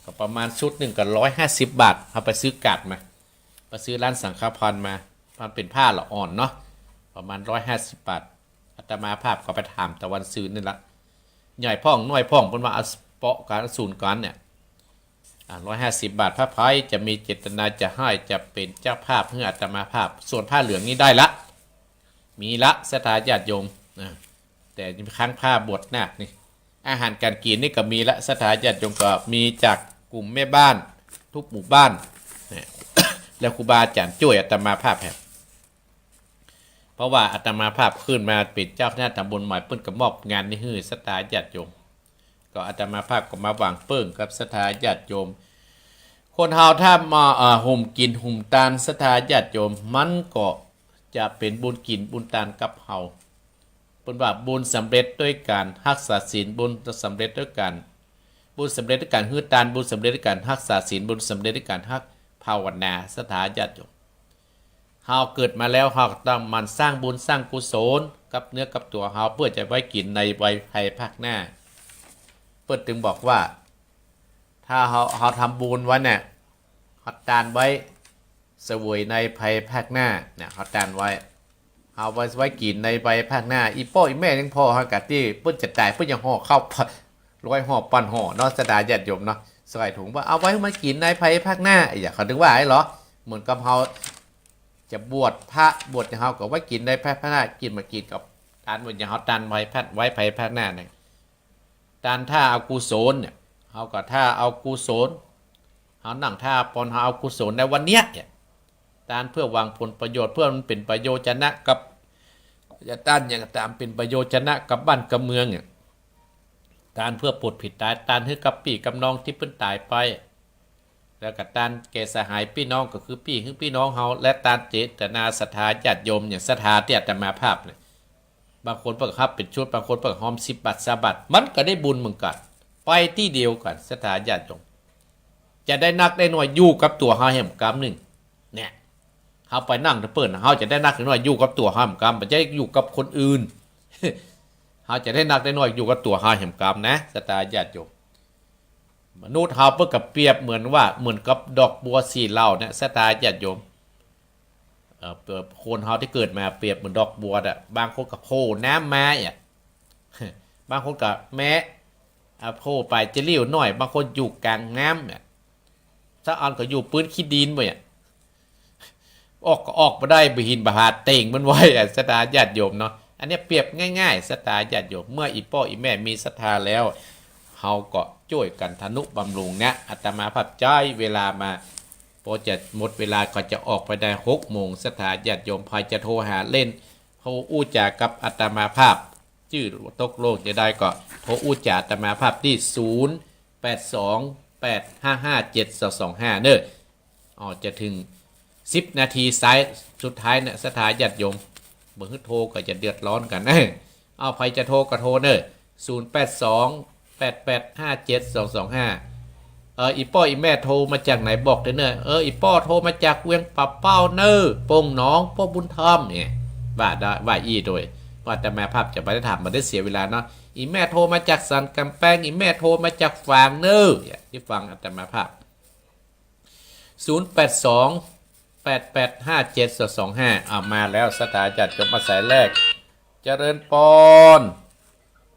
ก็ประมาณชุดนึ่งก็ร้อยห้าสิบบาท เฮาไปซื้อก๋าดมา ไปซื้อร้านสังฆภัณฑ์มา มันเป๋นผ้าละอ่อนเนาะ ประมาณร้อยห้าสิบบาท อาตมาภาพก็ไปถามตะวันซืนนี่ละ ใหญ่พ่องน้อยพ่อง เปิ้นว่าเอาเปาะกั๋น เอาสูนกั๋นเนี่ย อ่า ร้อยห้าสิบบาท ถ้าใผจะมีเจตนาจะให้ จะเป๋นเจ้าภาพหื้ออาตมาภาพ ส่วนผ้าเหลืองนี่ได้ละ มีละ ศรัทธาญาติโยม อ่า แต่ยังค้างผ้าบวชนาคนี่ อาหารก๋านกิ๋นนี่ก็มีละ ศรัทธาญาติโยม ก็มีจากกลุ่มแม่บ้านทุกหมู่บ้านเนี่ย แล้วครูบาอาจ๋ารย์จ้วยอาตมาภาพแหม เพราะว่าอาตมาภาพขึ้นมาเป๋นเจ้าคณะตำบลใหม่ เปิ้นก็มอบงานนี้หื้อ ศรัทธาญาติโยม ก็อาตมาภาพก็มาวางเปิ้งกับศรัทธาญาติโยม คนเฮาถ้ามา เอ่อ หุมกิ๋นหุมตาน ศรัทธาญาติโยม มันก็จะเป๋นบุญกิ๋นบุญตานกับเฮา เปิ้นว่าบุญสำเร็จด้วยก๋านฮักษาศีล บุญสำเร็จด้วยก๋าน บุญสำเร็จด้วยก๋านหื้อตาน บุญสำเร็จด้วยก๋านฮักษาศีล บุญสำเร็จด้วยก๋านฮักภาวนา ศรัทธาญาติโยม เฮาเกิดมาแล้ว เฮาก็ต้องหมั่นสร้างบุญสร้างกุศลกับเนื้อกับตั๋วเฮา เปื้อจะไว้กิ๋นในวัยภายภาคหน้า เปิ้นจึงบอกว่า ถ้าเฮา เฮาทำบุญไว้เนี่ย เฮาตานไว้เสวยในภายภาคหน้าเนี่ย เฮาตานไว้ เฮาไว้ ไว้กิ๋นในภายภาคหน้า อี่ป้ออี่แม่ยังผ่อ เฮากะตี้เปิ้นจะต๋าย เปิ้นยังห่อข้าว ร้อยห่อปันห่อเนาะ ศรัทธาญาติโยมเนาะ ใส่ถุงว่าเอาไว้หื้อมันกิ๋นในภายภาคหน้า อะหยัง เขาถึงว่าไอ้เหรอ เหมือนกับเฮาจะบวชพระ บวชอย่างเฮาก็ไว้กิ๋นในภายภาคหน้า กิ๋นมากิ๋นกับตาน บวชอย่างเฮาตานไว้ภาย ไว้ภายภาคหน้าเนี่ย ตานท่าเอากุศลเนี่ย เฮาก็ท่าเอากุศล เฮานั่งท่าปอนเฮาเอากุศลในวันเนี้ยเนี่ย ตานเพื่อหวังผลประโยชน์ เพื่อมันเป๋นประโยชนะกับ จะตานอย่างก็ต๋ามเป๋นประโยชนะกับบ้านกับเมืองเนี่ย ตานเพื่อปลดเปลื้องต๋าย ตานหื้อกับปี้กับน้องตี้เปิ้นต๋ายไป แล้วก็ตานแก่สหายปี้น้อง ก็คือปี้หื้อปี้น้องเฮา และตานเจตนาศรัทธาญาติโยม อย่างศรัทธาตี้อาตมาภาพเนี่ย บางคนเปิ้นก็ฮับเป๋นชุด บางคนเปิ้นก็ฮอมสิบบาท ซาวบาท มันก็ได้บุญเหมือนกั๋น ไปตี้เดียวกั๋น ศรัทธาญาติโยม จะได้นักได้น้อยอยู่กับตั๋วเฮาแหมกำนึ่ง เนี่ย เฮาไปนั่งตะเปิ้น เฮาจะได้นักได้น้อยอยู่กับตั๋วเฮาแหมกำ บ่ใจ้อยู่กับคนอื่น เฮาจะได้นักได้น้อยอยู่กับตั๋วเฮาแหมกำนะ ศรัทธาญาติโยม มนุษย์เฮาเปิ้นก็เปรียบเหมือนว่า เหมือนกับดอกบัวสีเหล่าเนี่ย ศรัทธาญาติโยม เอ่อ เปรียบคนเฮาตี้เกิดมาเปรียบเหมือนดอกบัวอะ บางคนก็โผล่น้ำมาเนี่ย บางคนก็แมะ อ่ะ โผล่ไปจะเลี้ยวหน้อย บางคนอยู่ก๋างน้ำเนี่ย สักอันก็อยู่ปื๊นขี้ดินไปเนี่ย ออกก็ออกบ่ได้ บ่หินบ่หาดเต็งมันไว้อะ ศรัทธาญาติโยมเนาะ อันเนี้ยเปรียบง่ายๆ ศรัทธาญาติโยม เมื่ออี่ป้ออี่แม่มีศรัทธาแล้ว เฮาก็จ้วยกั๋นทะนุบำรุงนะ อาตมาภาพใจ๊เวลามา พอจะหมดเวลาก็จะออกไปได้หกโมง ศรัทธาญาติโยม ใผจะโทรหาเล่น โทรอู้จ๋ากับอาตมาภาพ จื้อตกลงจะได้ก็โทรอู้จ๋าอาตมาภาพตี้ ศูนย์แปดสอง แปดห้าห้า เจ็ดสองสองห้า เน่อ อ๋อ จะเถิงสิบนาทีซ้ายสุดท้ายเนี่ย ศรัทธาญาติโยม บ่หื้อโทรก็จะเดือดร้อนกั๋น เอ้า ใผจะโทรก็โทรเน่อ ศูนย์แปดสอง แปดแปดห้าเจ็ดสองสองห้า เออ อี่ป้ออี่แม่โทรมาจากไหนบอกด้วยเน่อ เออ อี่ป้อโทรมาจากเวียงป่าเป้าเน่อ โป่งหนอง ป้อบุญธรรมเนี่ย ว่าได้ ว่าอี้โดย ว่าอาตมาภาพจะบ่ได้ถาม บ่ได้เสียเวลาเนาะ อี่แม่โทรมาจากสันก๋ำแปง อี่แม่โทรมาจากฝางเน่อ เนี่ย ตี้ฟังอาตมาภาพ ศูนย์แปดสอง แปดแปดห้าเจ็ดสองสองห้า อ่า มาแล้ว ศรัทธาญาติโยม มาสายแรก เจริญปอน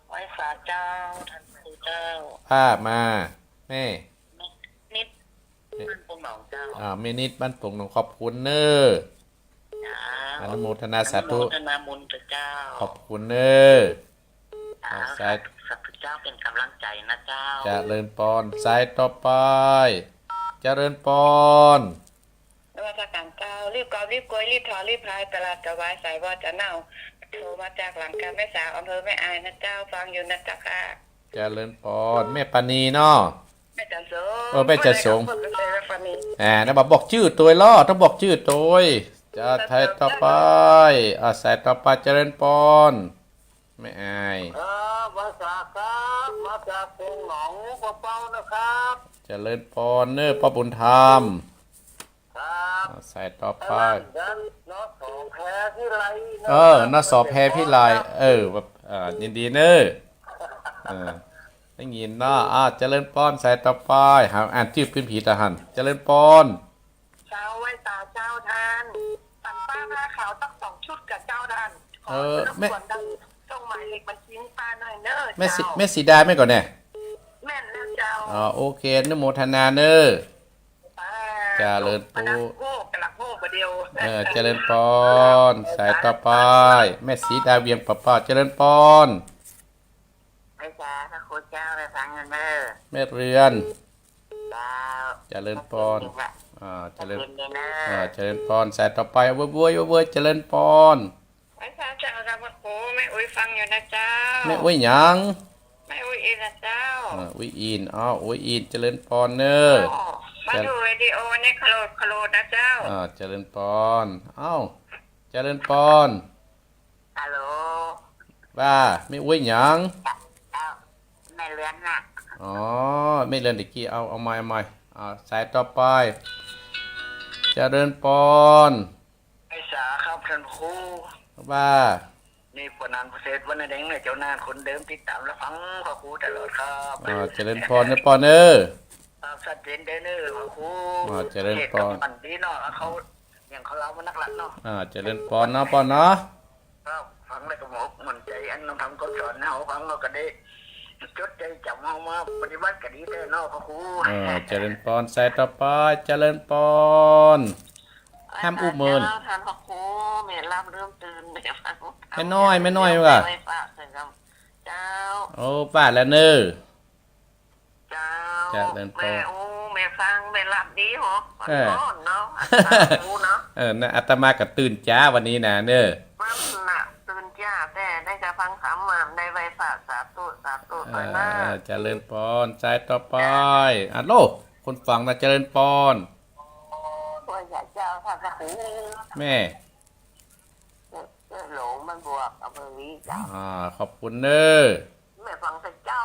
ไหว้สาเจ้า ท่านครูเจ้า อ่า มา แม่ นิด บ้านโป่งหนองเจ้า อ่า แม่นิดบ้านโป่งหนอง ขอบคุณเน่อ เจ้า อนุโมทนาสาธุ อนุโมทนาบุญเจ้า ขอบคุณเน่อ เจ้า อ่า สาย สาธุเจ้า เป๋นก๋ำลังใจ๋นะเจ้า เจริญปอน สายต่อไป เจริญปอน นมัสก๋านเจ้า รีบกอบรีบโกย รีบถอ รีบพาย ตลาดกะวาย สายวอจะเน่า โทรมาจากหลังกาแม่สาว อำเภอแม่อายนะเจ้า ฟังอยู่นะเจ้าค่ะ เจริญปอน แม่ปานีเนาะ แม่จันทร์สง เออ แม่จันทร์สง แม่ปานี อ่า นะ บ่บอกจื้อตวยลอ ต้องบอกจื้อตวย เจ้า สายต่อไป อ่า สายต่อไป เจริญปอน แม่อาย เออ มาจากครับ มาจากโป่งหนอง ป้อเป้านะครับ เจริญปอนเน่อ ป้อบุญธรรม ครับ อ่า สายต่อไป เออ นสแพรพิไลนะ เออ ครับ นสแพรพิไล เออ แบบ อ่า ยินดีเน่อ เออ ได้ยินเนาะ อ่า เจริญปอน สายต่อไป หาอ่านจื้อปื้นผีตะหัน เจริญปอน เจ้า ไหว้สาเจ้าต้าน ปั๋นป้าผ้าขาวสักสองชุดก่อเจ้าต้าน ขอ เออ รบกวน แม่ ต้านส่งหมายเลขบัญชีหื้อป้าหน่อยเน่อ แม่สี เจ้า แม่สีดาแม่นก่อแน่ แม่นแล้วเจ้า อ๋อ โอเค อนุโมทนาเน่อ ป้า เจริญปอน ก๋ำลังโฮกก๋ำลังโฮกบ่าเดี่ยว เออ เจริญปอน สายต่อไป แม่สีดาเวียงป่าเป้า เจริญปอน ไหว้สาพระครูเจ้า ไหว้ฟังเน่อ แม่เรือน เจ้า เจริญปอน ขอบคุณค่ะ อ่า เจริญ ขอบคุณเน่อ อ่า เจริญปอน สายต่อไป เว้ย เว้ย เว้ย เจริญปอน ไหว้สาเจ้า พระครู แม่อุ๊ยฟังอยู่นะเจ้า แม่อุ๊ยหยัง แม่อุ๊ยอินนะเจ้า อ่า อุ๊ยอิน อ้าว อุ๊ยอิน เจริญปอนเน่อ อ๋อ มาดูวิดีโอนี่ ขะโหลด ขะโหลดนะเจ้า อ่า เจริญปอน อ้าว เจริญปอน ฮัลโหล ว่า แม่อุ๊ยหยัง เจ้า แม่เรือนน่ะ อ๋อ แม่เรือนตะกี้ เอา เอาไมค์ เอาไมค์ อ่า สายต่อไป เจริญปอน ไหว้สาครับต้านครู ว่า นี่ป้อหนานประเสริฐ วันนาแดงเน่อเจ้า หน้าคนเดิม ติดต๋ามรับฟังพระครูตลอดครับ อ่า เจริญปอนเน่อปอนเน่อ ครับ สัดเจนเด้อเน่อพระครู อ่า เจริญปอน เทศน์ก็มันดีเนาะ เขา อย่างเขาเล่ามานักลักเนาะ อ่า เจริญปอนเนาะปอนเนาะ ครับ ฟังแล้วก็หมอกหมั่นใจ๋ อันน้องทำก็สอนเฮา ฟังเฮาก็ได้จดได้จ๋ำ เฮามาปฏิบัติก็ดีแต๊เนาะพระครู อ่า เจริญปอน สายต่อไป เจริญปอน ห้ามอู้เมิน เจ้า ต้านพระครู แม่หลับลืมตื่น แม่ฟัง แม่น้อย แม่น้อยว่ะ ไหว้พระเสร็จแล้ว เจ้า โอ้ ว่าแล้วเน่อ เจ้า เจริญปอน แม่ โอ้ แม่ฟัง แม่หลับดีเหรอ เออ อ่อนเนาะ อาตมารู้เนาะ เออ นะ อาตมาก็ตื่นจ้าวันนี้นะเน่อ มันน่ะ ตื่นจ้า แต่ได้กระฟังธรรมมา ได้ไหว้พระ สาธุ สาธุ เออ ไปนะ เออ เจริญปอน สายต่อไป ฮัลโหล คนฟังนะ เจริญปอน ว่าอย่าเจ้า ท่านพระครู แม่ เออ เออ หลวงบ้านบวก อำเภอวีเจ้า อ่า ขอบคุณเน่อ แม่ฟังแต่เจ้า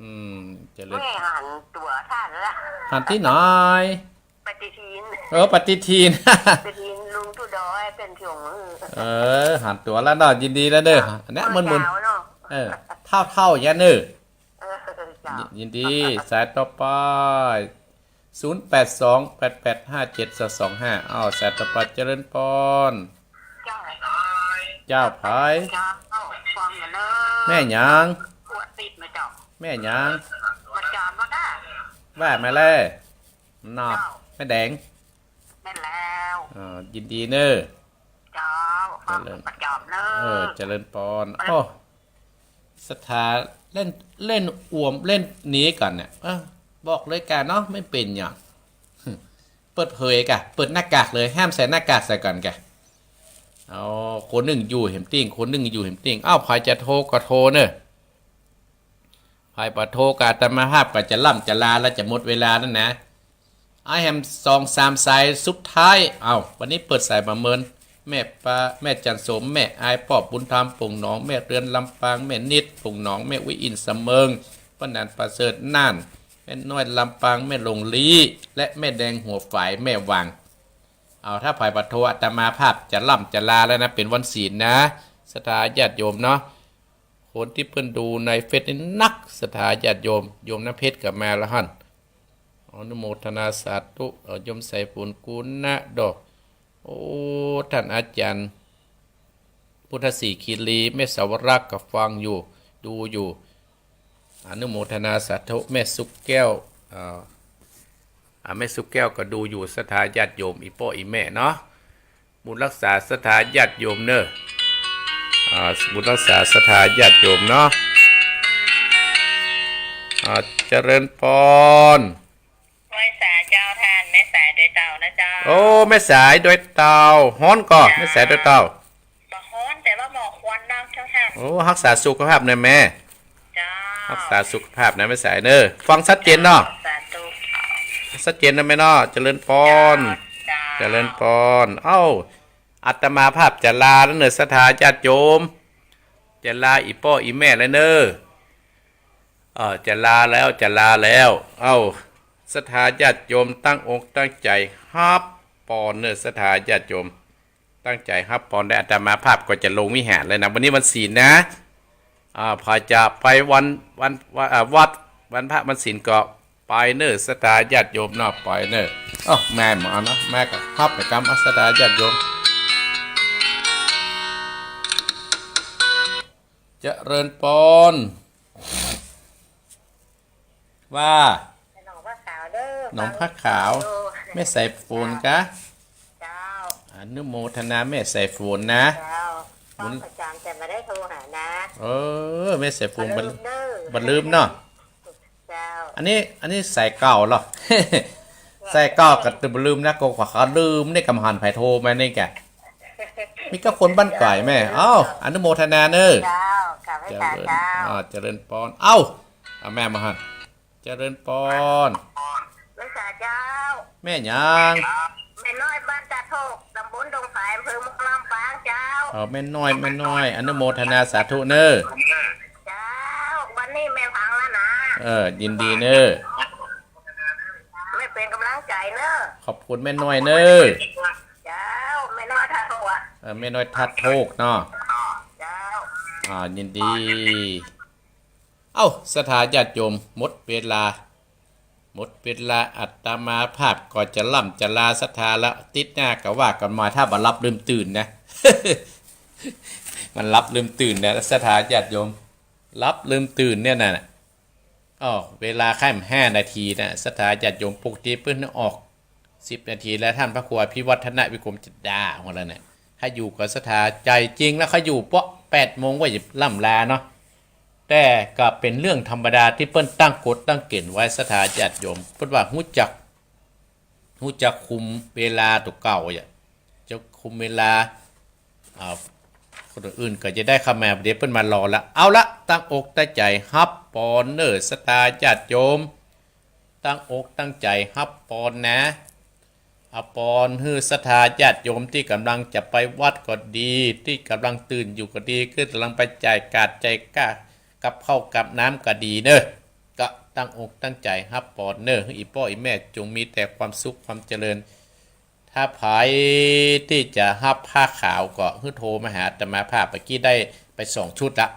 อืม เจริญ แม่หันตั๋วท่านละ หันตี้ไหน ปฏิทิน เออ ปฏิทิน ปฏิทินลุงตู้ดอยเป๋นถ่วง เออ หันตั๋วแล้วเนาะ ยินดีแล้วเน่อ อันเนี้ย เออ มึนๆ เจ้าเนาะ เออ เฒ่าๆ อย่างเน่อ เออ เจ้า ยินดี สายต่อไป ศูนย์แปดสอง แปดแปดห้าเจ็ด สองสองห้า อ้าว สายต่อไป เจริญปอน เจ้า เจ้าไผ เจ้า ฟังกันเน่อ แม่หยัง หัวติดไหมเจ้า แม่หยัง มาจามแล้วนะ ว่ามาเลย เนาะ เจ้า แม่แดง แม่นแล้ว อ่า ยินดีเน่อ เจ้า ฟังประจ๋ำเน่อ เออ เจริญปอน โอ้ ศรัทธาเล่น เล่นอวม เล่นหนีกั๋นเนี่ย เออ บอกเลยกั๋นเนาะ ไม่เป๋นหยัง เปิดเผยกะ เปิดหน้ากากเลย ห้ามใส่หน้ากากใส่กั๋นกะ เอา คนนึ่งอยู่แหมติ่ง คนนึ่งอยู่แหมติ่ง อ้าว ใผจะโทรก็โทรเน่อ ใผบ่โทรก็อาตมาภาพก็จะล่ำจะลาแล้ว จะหมดเวลาแล้วนะ เอาแหมสองสามสายสุดท้าย เอา วันนี้เปิดสายบ่าเมิน แม่ปา แม่จันทร์สม แม่อาย ป้อบุญธรรม โป่งหนอง แม่เรือนลำปาง แม่นิด โป่งหนอง แม่อุ๊ยอินทร์เสมิง ป้อหนานประเสริฐน่าน แม่น้อยลำปาง แม่หลงลี้ และแม่แดงหัวฝาย แม่วัง เอา ถ้าใผบ่โทร อาตมาภาพจะล่ำจะลาแล้วนะ เป๋นวันศีลนะ ศรัทธาญาติโยมเนาะ คนตี้เปิ้นดูในเฟซนี่นัก ศรัทธาญาติโยม โยมน้ำเพชรก็มาแล้วหั้น อนุโมทนาสาธุ เอ่อ โยมสายฝนกุณะดอก โอ้ ต้านอาจ๋ารย์ พุทธศรีคีรี แม่สาวรักษ์ก็ฟังอยู่ ดูอยู่ อนุโมทนาสาธุ แม่สุขแก้ว อ่า อ่า แม่สุแก้วก็ดูอยู่ ศรัทธาญาติโยม อี่ป้ออี่แม่เนาะ บุญรักษาศรัทธาญาติโยมเน่อ อ่า บุญรักษาศรัทธาญาติโยมเนาะ อ่า เจริญปอน ไหว้สาเจ้าต้าน แม่สายดอยเต่านะเจ้า โอ้ แม่สายดอยเต่า ฮ้อนก่อ เจ้า แม่สายดอยเต่า บ่ฮ้อน แต่ว่าหมอกควันนักเจ้าต้าน โอ้ ฮักษาสุขภาพเน่อแม่ เจ้า ฮักษาสุขภาพนะแม่สายเน่อ ฟังชัดเจนเนาะ สาธุ ชัดเจนนะแม่เนาะ เจริญปอน เจ้า เจ้า เจริญปอน เอ้า อาตมาภาพจะลาแล้วเน่อ ศรัทธาญาติโยม จะลาอี่ป้ออี่แม่แล้วเน่อ เออ จะลาแล้ว จะลาแล้ว เอ้า ศรัทธาญาติโยมตั้งอกตั้งใจ๋ฮับปอนเน่อ ศรัทธาญาติโยม ตั้งใจ๋ฮับปอนได้ อาตมาภาพก็จะลงวิหารแล้วนะ วันนี้วันศีลนะ อ่า ใผจะไปวัน วัน วัน อ่า วัด วันพระวันศีลก็ไปเน่อ ศรัทธาญาติโยมเนาะ ไปเน่อ เอ้า แม่มาเนาะ แม่ก็ฮับไปกำ อ่ะ ศรัทธาญาติโยม เจริญปอน ว่า หนองผ้าขาวเน่อ หนองผ้าขาว ฟังอยู่ แม่สายฝนกะ เจ้า อนุโมทนาแม่สายฝนนะ เจ้า บุญ ฟังประจ๋ำแต่บ่ได้โทรหานะ เออ แม่สายฝน บ่ลืมเน่อ บ่ลืมเนาะ เจ้า อันนี้ อันนี้สายเก่าเหรอ สายเก่าก็บ่ลืมนะ ก็กว่าเขาลืมนี่ กำหันไผโทรมานี่กะ มีก็คนบ้านไก๋แม่ เอ้า อนุโมทนาเน่อ เจ้า กราบไหว้สาเจ้า เจริญ อ่า เจริญปอน เอ้า เอาแม่มาหัน เจริญปอน ไหว้สาเจ้า แม่หยัง แม่น้อยบ้านตาดโทก ตำบลดงฝาย อำเภอเมืองลำปางเจ้า อ๋อ แม่น้อย แม่น้อย อนุโมทนาสาธุเน่อ เจ้า วันนี้แม่ฟังแล้วนะ เออ ยินดีเน่อ แม่เป๋นกำลังใจ๋เน่อ ขอบคุณแม่น้อยเน่อ เจ้า แม่น้อยตาดโทกอะ เออ แม่น้อยตาดโทกเนาะ เจ้า อ่า ยินดี เอ้า ศรัทธาญาติโยม หมดเวลา หมดเวลา อาตมาภาพก็จะล่ำจะลาศรัทธาละ ติ๊ดหน้าก็ว่ากั๋นใหม่ ถ้าบ่หลับลืมตื่นนะ มันหลับลืมตื่นนะ ศรัทธาญาติโยม หลับลืมตื่นเนี่ยนะ อ้อ เวลาค่ำห้านาทีนะ ศรัทธาญาติโยม ปกติเปิ้นออกสิบนาที แล้วต้านพระครูอภิวัฒนวิกรมจินดาของเฮาเนี่ย ถ้าอยู่กับศรัทธาใจ๋จริงแล้ว เขาอยู่เป๋าะแปดโมงว่าจะล่ำลาเนาะ แต่ก็เป๋นเรื่องธรรมดาตี้เปิ้นตั้งกฎตั้งเก๋ณฑ์ไว้ ศรัทธาญาติโยม เปิ้นว่าฮู้จัก ฮู้จักคุมเวลาตั๋วเก่าอะ จะคุมเวลา อ่า คนอื่นก็จะได้เข้ามา เดี๋ยวเปิ้นมารอละ เอาละ ตั้งอกตั้งใจ๋ฮับปอนเน่อ ศรัทธาญาติโยม ตั้งอกตั้งใจ๋ฮับปอนนะ เอาปอนหื้อศรัทธาญาติโยมตี้ก่ำลังจะไปวัดก็ดี ตี้ก่ำลังตื่นอยู่ก็ดี ตี้ก่ำลังไปจ่ายก๋าดจ่ายก้า กับข้าวกับน้ำก็ดีเน่อ ก็ตั้งอกตั้งใจ๋ฮับปอนเน่อ หื้ออี่ป้ออี่แม่จงมีแต่ความสุขความเจริญ ถ้าใผตี้จะฮับผ้าขาวก็หื้อโทรมาหาอาตมาภาพ เมื่อกี้ได้ไปสองชุดละ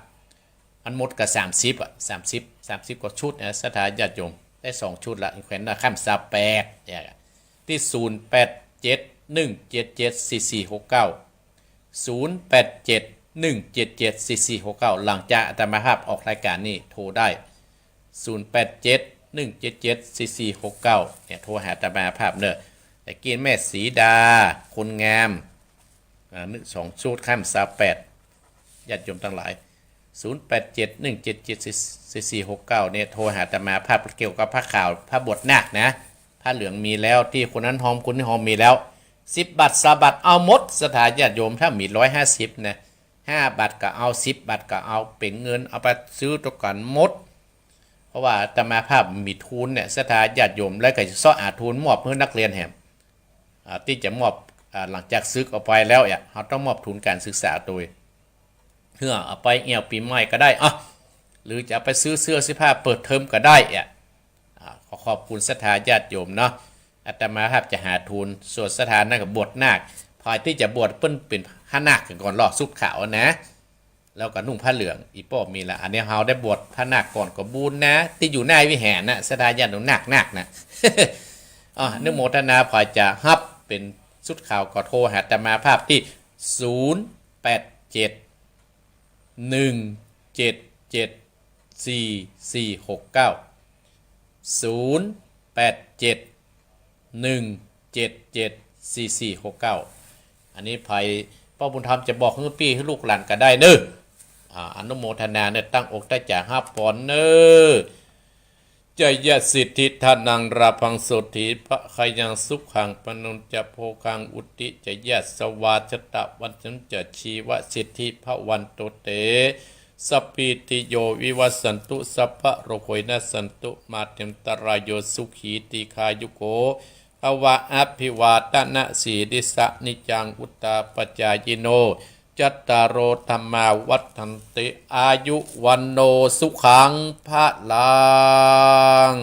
มันหมดก็สามสิบอะ สามสิบ สามสิบกว่าชุดนะ ศรัทธาญาติโยม ได้สองชุดละ แขวนหน้าค่ำซาวแปด เนี่ย ตี้ศูนย์แปดเจ็ด หนึ่งเจ็ดเจ็ด สี่สี่หกเก้า ศูนย์แปดเจ็ด หนึ่งเจ็ดเจ็ด สี่สี่หกเก้า หลังจากอาตมาภาพออกรายการนี่โทรได้ ศูนย์แปดเจ็ด หนึ่งเจ็ดเจ็ด สี่สี่หกเก้า เนี่ย โทรหาอาตมาภาพเน่อ แต่กี้แม่สีดา คนงาม อ่า นึกสองชุดค่ำซาวแปด ญาติโยมตังหลาย ศูนย์แปดเจ็ด หนึ่งเจ็ดเจ็ด สี่สี่หกเก้า เนี่ย โทรหาอาตมาภาพเกี่ยวกับผ้าขาว ผ้าบวชนาคนะ ผ้าเหลืองมีแล้ว ตี้คนนั้นฮอม คนนี้ฮอมมีแล้ว สิบบาท ซาวบาท เอาหมด ศรัทธาญาติโยม ถ้ามีร้อยห้าสิบนะ ห้าบาทก็เอา สิบบาทก็เอา เป๋นเงินเอาไปซื้อตั๋วกั๋นหมด เพราะว่าอาตมาภาพมีทุนเนี่ย ศรัทธาญาติโยม แล้วก็จะเซาะหาทุนมอบหื้อนักเรียนแหม อ่า ตี้จะมอบ อ่า หลังจากสึกออกไปแล้วเนี่ย เฮาต้องมอบทุนการศึกษาโตย เพื่อเอาไปแอ่วปี๋ใหม่ก็ได้ อ่ะ หรือจะเอาไปซื้อเสื้อเสื้อผ้าเปิดเทอมก็ได้เนี่ย อ่า ขอขอบคุณศรัทธาญาติโยมเนาะ อาตมาภาพจะหาทุน ส่วนศรัทธานั้นก็บวชนาค ใผตี้จะบวชเปิ้นเป๋นพระนาคกั๋นก่อนลอ ชุดขาวนะ แล้วก็นุ่งผ้าเหลือง อี่ป้อมีละ อันนี้เฮาได้บวชพระนาคก่อนก็บุญนะ ตี้อยู่ในวิหารนะ ศรัทธาญาติโยมนาคๆ นะ อ่ะ อนุโมทนา ใผจะฮับเป๋นชุดขาวก็โทรหาอาตมาภาพตี้ ศูนย์แปดเจ็ด หนึ่งเจ็ดเจ็ด สี่สี่หกเก้า ศูนย์แปดเจ็ด หนึ่งเจ็ดเจ็ดสี่สี่หกเก้า อันนี้ใผป้อบุญธรรมจะบอกหื้อปี้หื้อลูกหลานก็ได้เนาะ อ่า อนุโมทนาเนาะ ตั้งอกตั้งใจ๋ฮับปอนเนาะ จยสิทธิธนังลาภังโสติภะคะยังสุขังพละนังจะโภคังวุฒิจะยะสวาจะตะวัญจะชีวสิทธิภะวันตุเต สัพพีติโยวิวัชชันตุ สัพพะโรโควินัสสันตุ มาเตอันตะราโย สุขีตีฆายุโก ภะวะ อภิวาทะนะสีลิสสะ นิจจังวุฑฒาปะจายิโน จัตตาโรธัมมาวัฑฒันติ อายุวัณโณสุขังพะลัง